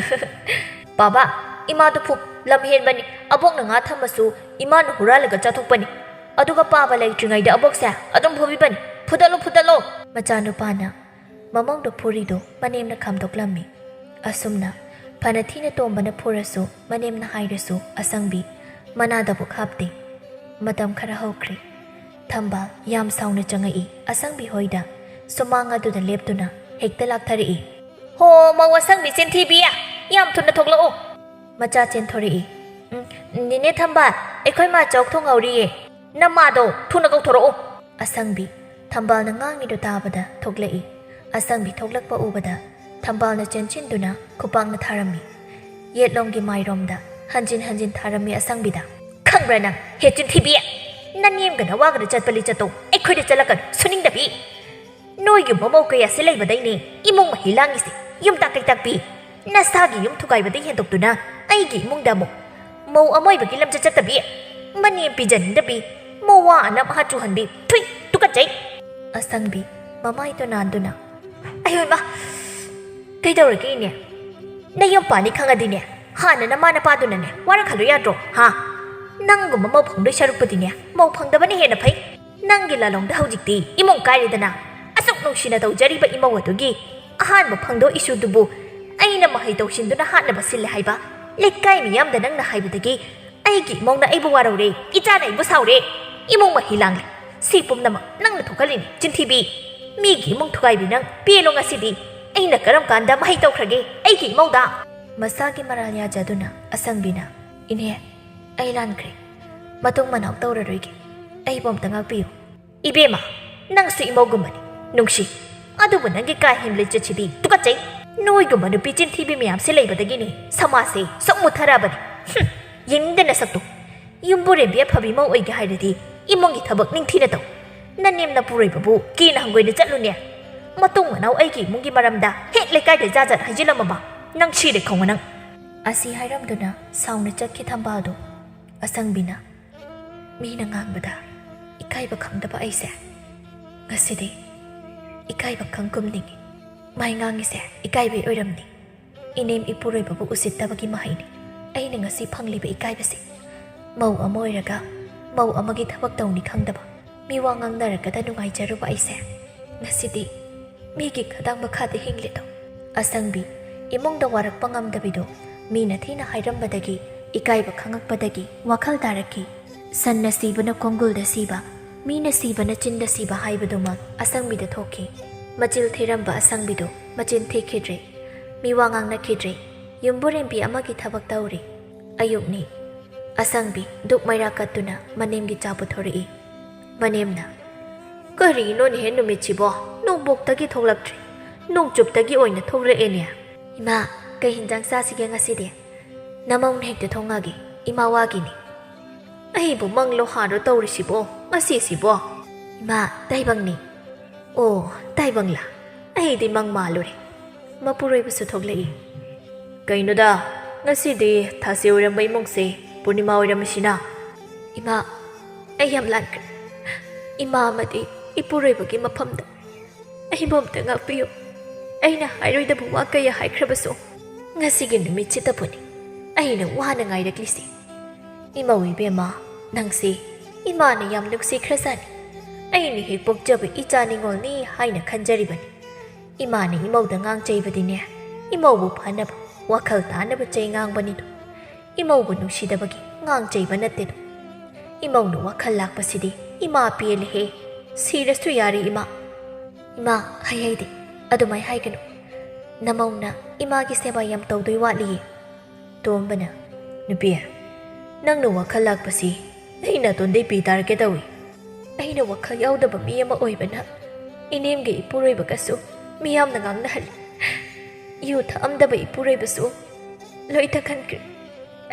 "ꯕꯥꯕꯥ, ꯏꯃꯥꯗꯨ ꯐꯨ, ꯂꯝ ꯍꯦꯟꯕꯅꯤ꯫ ꯑꯕꯣꯛꯅ ꯉꯥ ꯊꯝꯃꯁꯨ ꯏꯃꯥꯅ ꯍꯨꯔꯥꯜꯂꯒ ꯆꯥꯊꯣꯛꯄꯅꯤ꯫ ꯑꯗꯨꯒ ꯄꯥꯕ ꯂꯩꯇ꯭ꯔꯤꯉꯩꯗ ꯑꯕꯣꯛꯁꯦ ꯑꯗꯨꯝ ꯐꯨꯕꯤꯕꯅꯤ꯫ ꯐꯨꯗꯠꯂꯨ, ꯐꯨꯗꯠꯂꯨ!" ꯃꯆꯥꯅꯨꯄꯥꯅ ꯃꯃꯧꯗ ꯐꯨꯔꯤꯗꯨ ꯃꯅꯦꯝꯅ ꯈꯥꯝꯗꯣꯛꯂꯝꯃꯤ꯫ ꯑꯁꯨꯝꯅ ꯐꯅ ꯊꯤꯅ ꯇꯣꯝꯕꯅ ꯐꯨꯔꯁꯨ, ꯃꯅꯦꯝꯅ ꯍꯥꯏꯔꯁꯨ, ꯑꯁꯪꯕꯤ ꯃꯅꯥꯗꯕꯨ ꯍꯥꯞꯇꯦ꯫ ꯃꯇꯝ ꯈꯔ ꯍꯧꯈ꯭ꯔꯦ꯫ ꯊꯝꯕꯥꯜ ꯌꯥꯝ ꯁꯥꯎꯅ ꯆꯪꯉꯛꯏ ꯑꯁꯪꯕꯤ ꯍꯣꯏꯗ꯫ ꯁꯨꯃꯥꯡ ꯑꯗꯨꯗ ꯂꯦꯞꯇꯨꯅ ꯍꯦꯛꯇ ꯂꯥꯛꯊꯔꯛꯏ꯫ "ꯍꯣ, ꯃꯧ ꯑꯁꯪꯕꯤ ꯆꯤꯟꯊꯤꯕꯤ! ꯌꯥꯝ ꯊꯨꯅ ꯊꯣꯛꯂꯛꯎ!" ꯃꯆꯥ ꯆꯦꯟꯊꯣꯔꯛꯏ꯫ "ꯎꯝ, ꯅꯦꯅꯦ ꯊꯝꯕꯥꯜ, ꯑꯩꯈꯣꯏ ꯃꯥ ꯆꯧ ꯊꯣꯡꯍꯧꯔꯤꯌꯦ꯫" "ꯅꯃꯥꯗꯣ ꯊꯨꯅ ꯀꯧꯊꯣꯔꯛꯎ!" ꯑꯁꯪꯕꯤ ꯊꯝꯕꯥꯜꯅ ꯉꯥꯡꯉꯤꯗꯨ ꯇꯥꯕꯗ ꯊꯣꯛꯂꯛꯏ꯫ ꯑꯁꯪꯕꯤ ꯊꯣꯛꯂꯛꯄ ꯎꯕꯗ ꯊꯝꯕꯥꯜꯅ ꯆꯦꯟꯁꯤꯟꯗꯨꯅ ꯈꯨꯄꯥꯛꯅ ꯊꯥꯔꯝꯃꯤ꯫ ꯌꯦꯠꯂꯣꯝꯒꯤ ꯃꯥꯏꯔꯣꯝꯗ ꯍꯟꯖꯤꯟ ꯍꯟꯖꯤꯟ ꯊꯥꯔꯝꯃꯤ ꯑꯁꯪꯕꯤꯗ꯫ "ꯈꯪꯕ꯭ꯔꯥ ꯅꯪ, ꯍꯦ ꯆꯤꯟꯊꯤꯕꯤ? ꯅꯅꯦꯝꯒ ꯅꯋꯥꯒꯗ ꯆꯠꯄ ꯂꯤꯆꯠꯇꯣ ꯑꯩꯈꯣꯏꯗ ꯆꯠꯂꯛꯀꯅꯨ, ꯁꯨꯅꯤꯡꯗꯕꯤ! ꯅꯣꯏꯒꯨꯝꯕ ꯃꯧ ꯀꯌꯥꯁꯤ ꯂꯩꯕꯗꯩꯅꯦ ꯏꯃꯨꯡ ꯃꯍꯩ ꯂꯥꯡꯉꯤꯁꯦ꯫ ꯌꯨꯝ ꯇꯥꯛꯀꯩ ꯇꯥꯛꯄꯤ, ꯅꯁꯥꯒꯤ ꯌꯨꯝ ꯊꯨꯒꯥꯏꯕꯗꯩ ꯍꯦꯟꯗꯣꯛꯇꯨꯅ ꯑꯩꯒꯤ ꯏꯃꯨꯡꯗ ꯑꯃꯨꯛ ꯃꯧ ꯑꯃꯣꯏꯕꯒꯤ ꯂꯝꯆꯠ ꯆꯠꯇꯕꯤ, ꯃꯅꯦꯝ ꯄꯤꯖꯅꯤꯡꯗꯕꯤ, ꯃꯋꯥ ꯑꯅ ꯃꯍꯥ ꯆꯨꯍꯟꯕꯤ꯫ ꯊꯨꯏ, ꯇꯨꯀꯠꯆꯩ!" ꯑꯁꯪꯕꯤ ꯃꯃꯥꯏꯗꯣ ꯅꯥꯟꯗꯨꯅ, "ꯑꯌꯣ ꯏꯃꯥ, ꯀꯩꯗꯧꯔꯒꯦ ꯏꯅꯦ? ꯅꯌꯨꯝ ꯄꯥꯅꯤ ꯈꯪꯉꯗꯤꯅꯦ, ꯍꯥꯟꯅ ꯅꯃꯥ ꯅꯄꯥꯗꯨꯅꯅꯦ ꯋꯥꯔꯛꯍꯜꯂꯨ ꯌꯥꯗ꯭ꯔꯣ, ꯍꯥ? ꯅꯪꯒꯨꯝꯕ ꯃꯧ ꯐꯪꯗꯣꯏ ꯁꯔꯨꯛꯄꯨꯗꯤꯅꯦ ꯃꯧ ꯐꯪꯗꯕꯅ ꯍꯦꯟꯅ ꯐꯩ꯫ ꯅꯪꯒꯤ ꯂꯥꯂꯣꯡꯗ ꯍꯧꯖꯤꯛꯇꯤ ꯏꯃꯨꯡ ꯀꯥꯏꯔꯦꯗꯅ꯫ ꯑꯁꯨꯛ ꯅꯨꯡꯁꯤꯅ ꯇꯧꯖꯔꯤꯕ ꯏꯃꯧ ꯑꯗꯨꯒꯤ ꯑꯍꯥꯟꯕ ꯐꯪꯗꯣꯛꯏꯁꯨꯗꯨꯕꯨ ꯑꯩꯅ ꯃꯍꯩ ꯇꯧꯁꯤꯟꯗꯨꯅ ꯍꯥꯠꯅꯕ ꯁꯤꯜꯂꯦ ꯍꯥꯏꯕ ꯂꯩꯀꯥꯏ ꯃꯤꯌꯥꯝꯗ ꯅꯪꯅ ꯍꯥꯏꯕꯗꯒꯤ ꯑꯩꯒꯤ ꯏꯃꯧꯅ ꯑꯩꯕꯨ ꯋꯥꯔꯧꯔꯦ, ꯏꯆꯥꯅ ꯑꯩꯕꯨ ꯁꯥꯎꯔꯦ, ꯏꯃꯨꯡ ꯃꯍꯤ ꯂꯥꯡꯂꯦ꯫ ꯁꯤ ꯄꯨꯝꯅꯃꯛ ꯅꯪꯅ ꯊꯣꯛꯍꯜꯂꯤꯅꯦ, ꯆꯤꯟꯊꯤꯕꯤ꯫ ꯃꯤꯒꯤ ꯏꯃꯨꯡ ꯊꯨꯒꯥꯏꯕꯤ ꯅꯪ꯫ ꯄꯦꯜꯂꯣ ꯉꯁꯤꯗꯤ꯫ ꯑꯩꯅ ꯀꯔꯝ ꯀꯥꯟꯗ ꯃꯍꯩ ꯇꯧꯈ꯭ꯔꯒꯦ ꯑꯩꯒꯤ ꯏꯃꯧꯗ?" ꯃꯁꯥꯒꯤ ꯃꯔꯥꯜ ꯌꯥꯖꯗꯨꯅ ꯑꯁꯪꯕꯤꯅ, "ꯏꯅꯦ, ꯑꯩ ꯂꯥꯟꯈ꯭ꯔꯦ꯫ ꯃꯇꯨꯡ ꯃꯅꯥꯎ ꯇꯧꯔꯔꯣꯏꯒꯦ꯫ ꯑꯩꯕꯨ ꯑꯝꯇ ꯉꯥꯛꯄꯤꯌꯨ꯫" "ꯏꯕꯦꯝꯃ, ꯅꯪꯁꯨ ꯏꯃꯧꯒꯨꯝꯕꯅꯤ, ꯅꯨꯡꯁꯤ꯫ ꯑꯗꯨꯕꯨ ꯅꯪꯒꯤ ꯀꯥ ꯍꯦꯟꯕ ꯂꯤꯆꯠꯁꯤꯗꯤ ꯇꯨꯀꯠꯆꯩ꯫ ꯅꯣꯏꯒꯨꯝꯕ ꯅꯨꯄꯤ ꯆꯤꯟꯊꯤꯕꯤ ꯃꯌꯥꯝꯁꯦ ꯂꯩꯕꯗꯒꯤꯅꯤ ꯁꯃꯥꯖꯁꯦ ꯁꯨꯝ ꯃꯨꯠꯊꯔꯛꯑꯕꯅꯤ꯫ ꯍꯨꯝ, ꯌꯦꯡꯅꯤꯡꯗꯦ ꯅꯁꯛꯇꯨ꯫ ꯌꯨꯝꯕꯨꯔꯦꯝꯕꯤ ꯑꯐꯕꯤ ꯃꯧ ꯑꯣꯏꯒꯦ ꯍꯥꯏꯔꯗꯤ ꯏꯃꯨꯡꯒꯤ ꯊꯕꯛ ꯅꯤꯡꯊꯤꯅ ꯇꯧ꯫ ꯅꯅꯦꯝ ꯅꯄꯨꯔꯣꯏꯕꯕꯨ ꯀꯦꯅ ꯍꯪꯒꯣꯏꯅ ꯆꯠꯂꯨꯅꯦ꯫ ꯃꯇꯨꯡ ꯃꯅꯥꯎ ꯑꯩꯒꯤ ꯏꯃꯨꯡꯒꯤ ꯃꯔꯝꯗ ꯍꯦꯛ ꯂꯩꯀꯥꯏꯗ ꯖꯥꯠ ꯖꯥꯠ ꯍꯥꯏꯖꯤꯜꯂꯝꯃꯕ ꯅꯪ ꯁꯤꯔꯦ ꯈꯪꯉꯨ ꯅꯪ꯫" ꯑꯁꯤ ꯍꯥꯏꯔꯝꯗꯨꯅ ꯁꯥꯎꯅ ꯆꯠꯈꯤ ꯊꯝꯕꯥꯜꯗꯨ꯫ ꯑꯁꯪꯕꯤꯅ, "ꯃꯤꯅ ꯉꯥꯡꯕꯗ ꯏꯀꯥꯏꯕ ꯈꯪꯗꯕ ꯑꯩꯁꯦ ꯉꯁꯤꯗꯤ ꯏꯀꯥꯏꯕ ꯈꯪꯒꯨꯝ ꯅꯤꯡꯏ꯫ ꯃꯥꯏ ꯉꯥꯡꯉꯤꯁꯦ ꯏꯀꯥꯏꯕꯩ ꯑꯣꯏꯔꯝꯅꯤ꯫ ꯏꯅꯦꯝ ꯏꯄꯨꯔꯣꯏꯕꯕꯨ ꯎꯁꯤꯠꯇꯕꯒꯤ ꯃꯍꯩꯅꯤ ꯑꯩꯅ ꯉꯁꯤ ꯐꯪꯂꯤꯕ ꯏꯀꯥꯏꯕꯁꯦ꯫ ꯃꯧ ꯑꯃ ꯑꯣꯏꯔꯒ ꯃꯧ ꯑꯃꯒꯤ ꯊꯕꯛ ꯇꯧꯅꯤ ꯈꯪꯗꯕ, ꯃꯤ ꯋꯥ ꯉꯥꯡꯅꯔꯒꯗ ꯅꯨꯡꯉꯥꯏꯖꯔꯨꯕ ꯑꯩꯁꯦ ꯉꯁꯤꯗꯤ ꯃꯤꯒꯤ ꯈꯗꯥꯡ ꯃꯈꯥꯗ ꯍꯤꯡꯂꯤꯗꯣ꯫" ꯑꯁꯪꯕꯤ ꯏꯃꯨꯡꯗ ꯋꯥꯔꯛꯄ ꯉꯝꯗꯕꯤꯗꯣ ꯃꯤꯅ ꯊꯤꯅ ꯍꯥꯏꯔꯝꯕꯗꯒꯤ ꯏꯀꯥꯏꯕ ꯈꯪꯉꯛꯄꯗꯒꯤ ꯋꯥꯈꯜ ꯇꯥꯔꯛꯈꯤ꯫ ꯁꯟꯅ ꯁꯤꯕꯅ ꯀꯣꯡꯒꯨꯜꯗ ꯁꯤꯕ, ꯃꯤꯅ ꯁꯤꯕꯅ ꯆꯤꯟꯗ ꯁꯤꯕ ꯍꯥꯏꯕꯗꯨꯃꯛ ꯑꯁꯪꯕꯤꯗ ꯊꯣꯛꯈꯤ꯫ ꯃꯆꯤꯜ ꯊꯤꯔꯝꯕ ꯑꯁꯪꯕꯤꯗꯨ ꯃꯆꯤꯟ ꯊꯤꯈꯤꯗ꯭ꯔꯦ꯫ ꯃꯤꯋꯥ ꯉꯥꯡꯅꯈꯤꯗ꯭ꯔꯦ꯫ ꯌꯨꯝꯕꯨꯔꯦꯝꯕꯤ ꯑꯃꯒꯤ ꯊꯕꯛ ꯇꯧꯔꯤ꯫ ꯑꯌꯨꯛꯅꯤ꯫ ꯑꯁꯪꯕꯤ ꯗꯨꯛ ꯃꯩꯔꯥ ꯀꯠꯇꯨꯅ ꯃꯅꯦꯝꯒꯤ ꯆꯥ ꯄꯨꯊꯣꯔꯛꯏ꯫ ꯃꯅꯦꯝꯅ, "ꯀꯔꯤꯅꯣꯅꯦꯍꯦ ꯅꯨꯃꯤꯠꯁꯤꯕꯣ? ꯅꯣꯡꯄꯣꯛꯇꯒꯤ ꯊꯣꯛꯂꯛꯇ꯭ꯔꯦ, ꯅꯣꯡꯆꯨꯞꯇꯒꯤ ꯑꯣꯏꯅ ꯊꯣꯛꯂꯛꯑꯦꯅꯦ꯫ ꯏꯃꯥ, ꯀꯩ ꯍꯤꯟꯖꯥꯡ ꯆꯥꯁꯤꯒꯦ ꯉꯁꯤꯗꯤ? ꯅꯃꯧꯅ ꯍꯦꯛꯇ ꯊꯣꯡꯉꯒꯦ, ꯏꯃꯥ ꯋꯥꯒꯤꯅꯤ꯫" "ꯑꯩꯕꯨ ꯃꯪꯂꯣ ꯍꯥꯔꯣ ꯇꯧꯔꯤꯁꯤꯕꯣ ꯉꯁꯤꯁꯤꯕꯣ?" "ꯏꯃꯥ, ꯇꯥꯏꯕꯪꯅꯤ꯫" "ꯑꯣ, ꯇꯥꯏꯕꯪꯂꯥ? ꯑꯩꯗꯤ ꯃꯪ ꯃꯥꯜꯂꯨꯔꯦ꯫" ꯃꯄꯨꯔꯣꯏꯕꯁꯨ ꯊꯣꯛꯂꯛꯏ꯫ "ꯀꯩꯅꯣꯗ, ꯉꯁꯤꯗꯤ ꯊꯥꯁꯤ ꯑꯣꯏꯔꯝꯕ ꯏꯃꯨꯡꯁꯦ ꯄꯨꯔꯅꯤꯃꯥ ꯑꯣꯏꯔꯝꯃꯤꯁꯤꯅ?" "ꯏꯃꯥ, ꯑꯩ ꯌꯥꯝ ꯂꯥꯟꯈ꯭ꯔꯦ꯫ ꯏꯃꯥ ꯑꯃꯗꯤ ꯏꯄꯨꯔꯣꯏꯕꯒꯤ ꯃꯐꯝꯗ ꯑꯩꯕꯨ ꯑꯝꯇ ꯉꯥꯛꯄꯤꯌꯨ꯫ ꯑꯩꯅ ꯍꯥꯏꯔꯣꯏꯗꯕ ꯋꯥ ꯀꯌꯥ ꯍꯥꯏꯈ꯭ꯔꯕꯁꯨ ꯉꯁꯤꯒꯤ ꯅꯨꯃꯤꯠꯁꯤꯗꯕꯨꯅꯤ ꯑꯩꯅ ꯋꯥꯅ ꯉꯥꯏꯔꯛꯂꯤꯁꯦ꯫ ꯏꯃꯧ ꯏꯕꯦꯝꯃ, ꯅꯪꯁꯦ ꯏꯃꯥꯅ ꯌꯥꯝ ꯅꯨꯡꯁꯤꯈ꯭ꯔꯖꯥꯠꯅꯤ꯫ ꯑꯩꯅ ꯍꯦꯛ ꯄꯣꯛꯆꯕ ꯏꯆꯥ ꯅꯤꯉꯣꯜꯅꯤ ꯍꯥꯏꯅ ꯈꯟꯖꯔꯤꯕꯅꯤ꯫ ꯏꯃꯥꯅ ꯏꯃꯧꯗ ꯉꯥꯡ ꯆꯩꯕꯗꯤꯅꯦ, ꯏꯃꯧꯕꯨ ꯐꯅꯕ, ꯋꯥꯈꯜ ꯇꯥꯅꯕ ꯆꯩ ꯉꯥꯡꯕꯅꯤꯗꯣ꯫ ꯏꯃꯧꯕꯨ ꯅꯨꯡꯁꯤꯗꯕꯒꯤ ꯉꯥꯡ ꯆꯩꯕ ꯅꯠꯇꯦꯗꯣ꯫ ꯏꯃꯧꯅ ꯋꯥꯈꯜ ꯂꯥꯛꯄꯁꯤꯗꯤ ꯏꯃꯥ ꯄꯦꯜꯂꯦꯍꯦ꯫ ꯁꯤꯔꯁꯨ ꯌꯥꯔꯦ ꯏꯃꯥ꯫" "ꯏꯃꯥ, ꯍꯩ ꯍꯩꯗꯦ, ꯑꯗꯨꯃꯥꯏ ꯍꯥꯏꯒꯅꯨ꯫ ꯅꯃꯧꯅ ꯏꯃꯥꯒꯤ ꯁꯦꯕꯥ ꯌꯥꯝ ꯇꯧꯗꯣꯏ ꯋꯥꯠꯂꯤꯌꯦ꯫" ꯇꯣꯝꯕꯅ, "ꯅꯨꯄꯤ, ꯅꯪꯅ ꯋꯥꯈꯜ ꯂꯥꯛꯄꯁꯤ ꯑꯩ ꯅꯥꯇꯣꯟꯗꯩ ꯄꯤ ꯇꯥꯔꯛꯀꯦ ꯇꯧꯏ꯫ ꯑꯩꯅ ꯋꯥꯈꯜ ꯌꯥꯎꯗꯕ ꯃꯤ ꯑꯃ ꯑꯣꯏꯕꯅ ꯏꯅꯦꯝꯒ ꯏꯄꯨꯔꯣꯏꯕꯒꯁꯨ ꯃꯤꯌꯥꯝꯅ ꯉꯥꯡꯅꯍꯜꯂꯤ꯫ ꯌꯨ ꯊꯛꯑꯝꯗꯕ ꯏꯄꯨꯔꯣꯏꯕꯁꯨ ꯂꯣꯏ ꯊꯛꯍꯟꯈ꯭ꯔꯦ꯫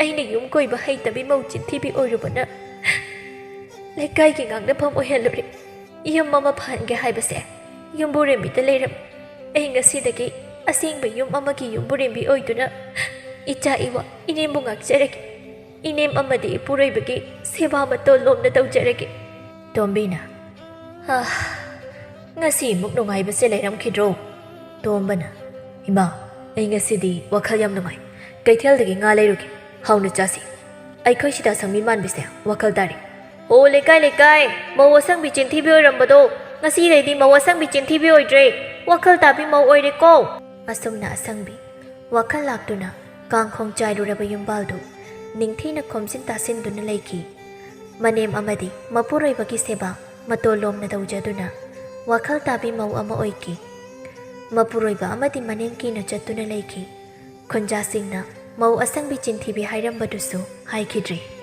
ꯑꯩꯅ ꯌꯨꯝ ꯀꯣꯏꯕ ꯍꯩꯇꯕꯤ ꯃꯧ ꯆꯤꯟꯊꯤꯕꯤ ꯑꯣꯏꯔꯨꯕꯅ ꯂꯩꯀꯥꯏꯒꯤ ꯉꯥꯡꯅꯐꯝ ꯑꯣꯏꯍꯜꯂꯨꯔꯦ꯫ ꯌꯨꯝ ꯑꯃ ꯐꯍꯟꯒꯦ ꯍꯥꯏꯕꯁꯦ ꯌꯨꯝꯕꯨꯔꯦꯝꯕꯤꯗ ꯂꯩꯔꯝꯃꯤ꯫ ꯑꯩ ꯉꯁꯤꯗꯒꯤ ꯑꯁꯦꯡꯕ ꯌꯨꯝ ꯑꯃꯒꯤ ꯌꯨꯝꯕꯨꯔꯦꯝꯕꯤ ꯑꯣꯏꯗꯨꯅ ꯏꯆꯥ ꯏꯋꯥ ꯏꯅꯦꯝꯕꯨ ꯉꯥꯛꯆꯔꯒꯦ꯫ ꯏꯅꯦꯝ ꯑꯃꯗꯤ ꯏꯄꯨꯔꯣꯏꯕꯒꯤ ꯁꯦꯕꯥ ꯃꯇꯣꯟ ꯂꯣꯝꯅ ꯇꯧꯖꯔꯒꯦ꯫" ꯇꯣꯝꯕꯤꯅ, "ꯍꯥ, ꯉꯁꯤꯃꯨꯛ ꯅꯨꯡꯉꯥꯏꯕꯁꯦ ꯂꯩꯔꯝꯈꯤꯗ꯭ꯔꯣ?" ꯇꯣꯝꯕꯅ, "ꯏꯃꯥ, ꯑꯩ ꯉꯁꯤꯗꯤ ꯋꯥꯈꯜ ꯌꯥꯝ ꯅꯨꯡꯉꯥꯏ꯫ ꯀꯩꯊꯦꯜꯗꯒꯤ ꯉꯥ ꯂꯩꯔꯨꯒꯦ, ꯍꯥꯎꯅ ꯆꯥꯁꯤ꯫ ꯑꯩꯈꯣꯏ ꯁꯤꯗ ꯁꯪꯕꯤ ꯃꯥꯟꯕꯤꯁꯦ ꯋꯥꯈꯜ ꯇꯥꯔꯦ꯫ ꯑꯣ, ꯂꯩꯀꯥꯏ, ꯂꯩꯀꯥꯏ, ꯃꯧ ꯑꯁꯪꯕꯤ ꯆꯤꯟꯊꯤꯕꯤ ꯑꯣꯏꯔꯝꯕꯗꯣ ꯉꯁꯤꯗꯩꯗꯤ ꯃꯧ ꯑꯁꯪꯕꯤ ꯆꯤꯟꯊꯤꯕꯤ ꯑꯣꯏꯗ꯭ꯔꯦ, ꯋꯥꯈꯜ ꯇꯥꯕꯤ ꯃꯧ ꯑꯣꯏꯔꯦꯀꯣ꯫" ꯑꯁꯨꯝꯅ ꯑꯁꯪꯕꯤ ꯋꯥꯈꯜ ꯂꯥꯛꯇꯨꯅ ꯀꯥꯡꯈꯣꯡ ꯆꯥꯏꯔꯨꯔꯕ ꯌꯨꯝꯕꯥꯜꯗꯨ ꯅꯤꯡꯊꯤꯅ ꯈꯣꯝꯖꯤꯟ ꯇꯥꯁꯤꯟꯗꯨꯅ ꯂꯩꯈꯤ꯫ ꯃꯅꯦꯝ ꯑꯃꯗꯤ ꯃꯄꯨꯔꯣꯏꯕꯒꯤ ꯁꯦꯕꯥ ꯃꯇꯣꯜ ꯂꯣꯝꯅ ꯇꯧꯖꯗꯨꯅ ꯋꯥꯈꯜ ꯇꯥꯕꯤ ꯃꯧ ꯑꯃ ꯑꯣꯏꯈꯤ꯫ ꯃꯄꯨꯔꯣꯏꯕ ꯑꯃꯗꯤ ꯃꯅꯦꯝ ꯀꯤꯅ ꯆꯠꯇꯨꯅ ꯂꯩꯈꯤ꯫ ꯈꯨꯟꯖꯥꯁꯤꯡꯅ ꯃꯧ ꯑꯁꯪꯕꯤ ꯆꯤꯟꯊꯤꯕꯤ ꯍꯥꯏꯔꯝꯕꯗꯨꯁꯨ ꯍꯥꯏꯈꯤꯗ꯭ꯔꯦ꯫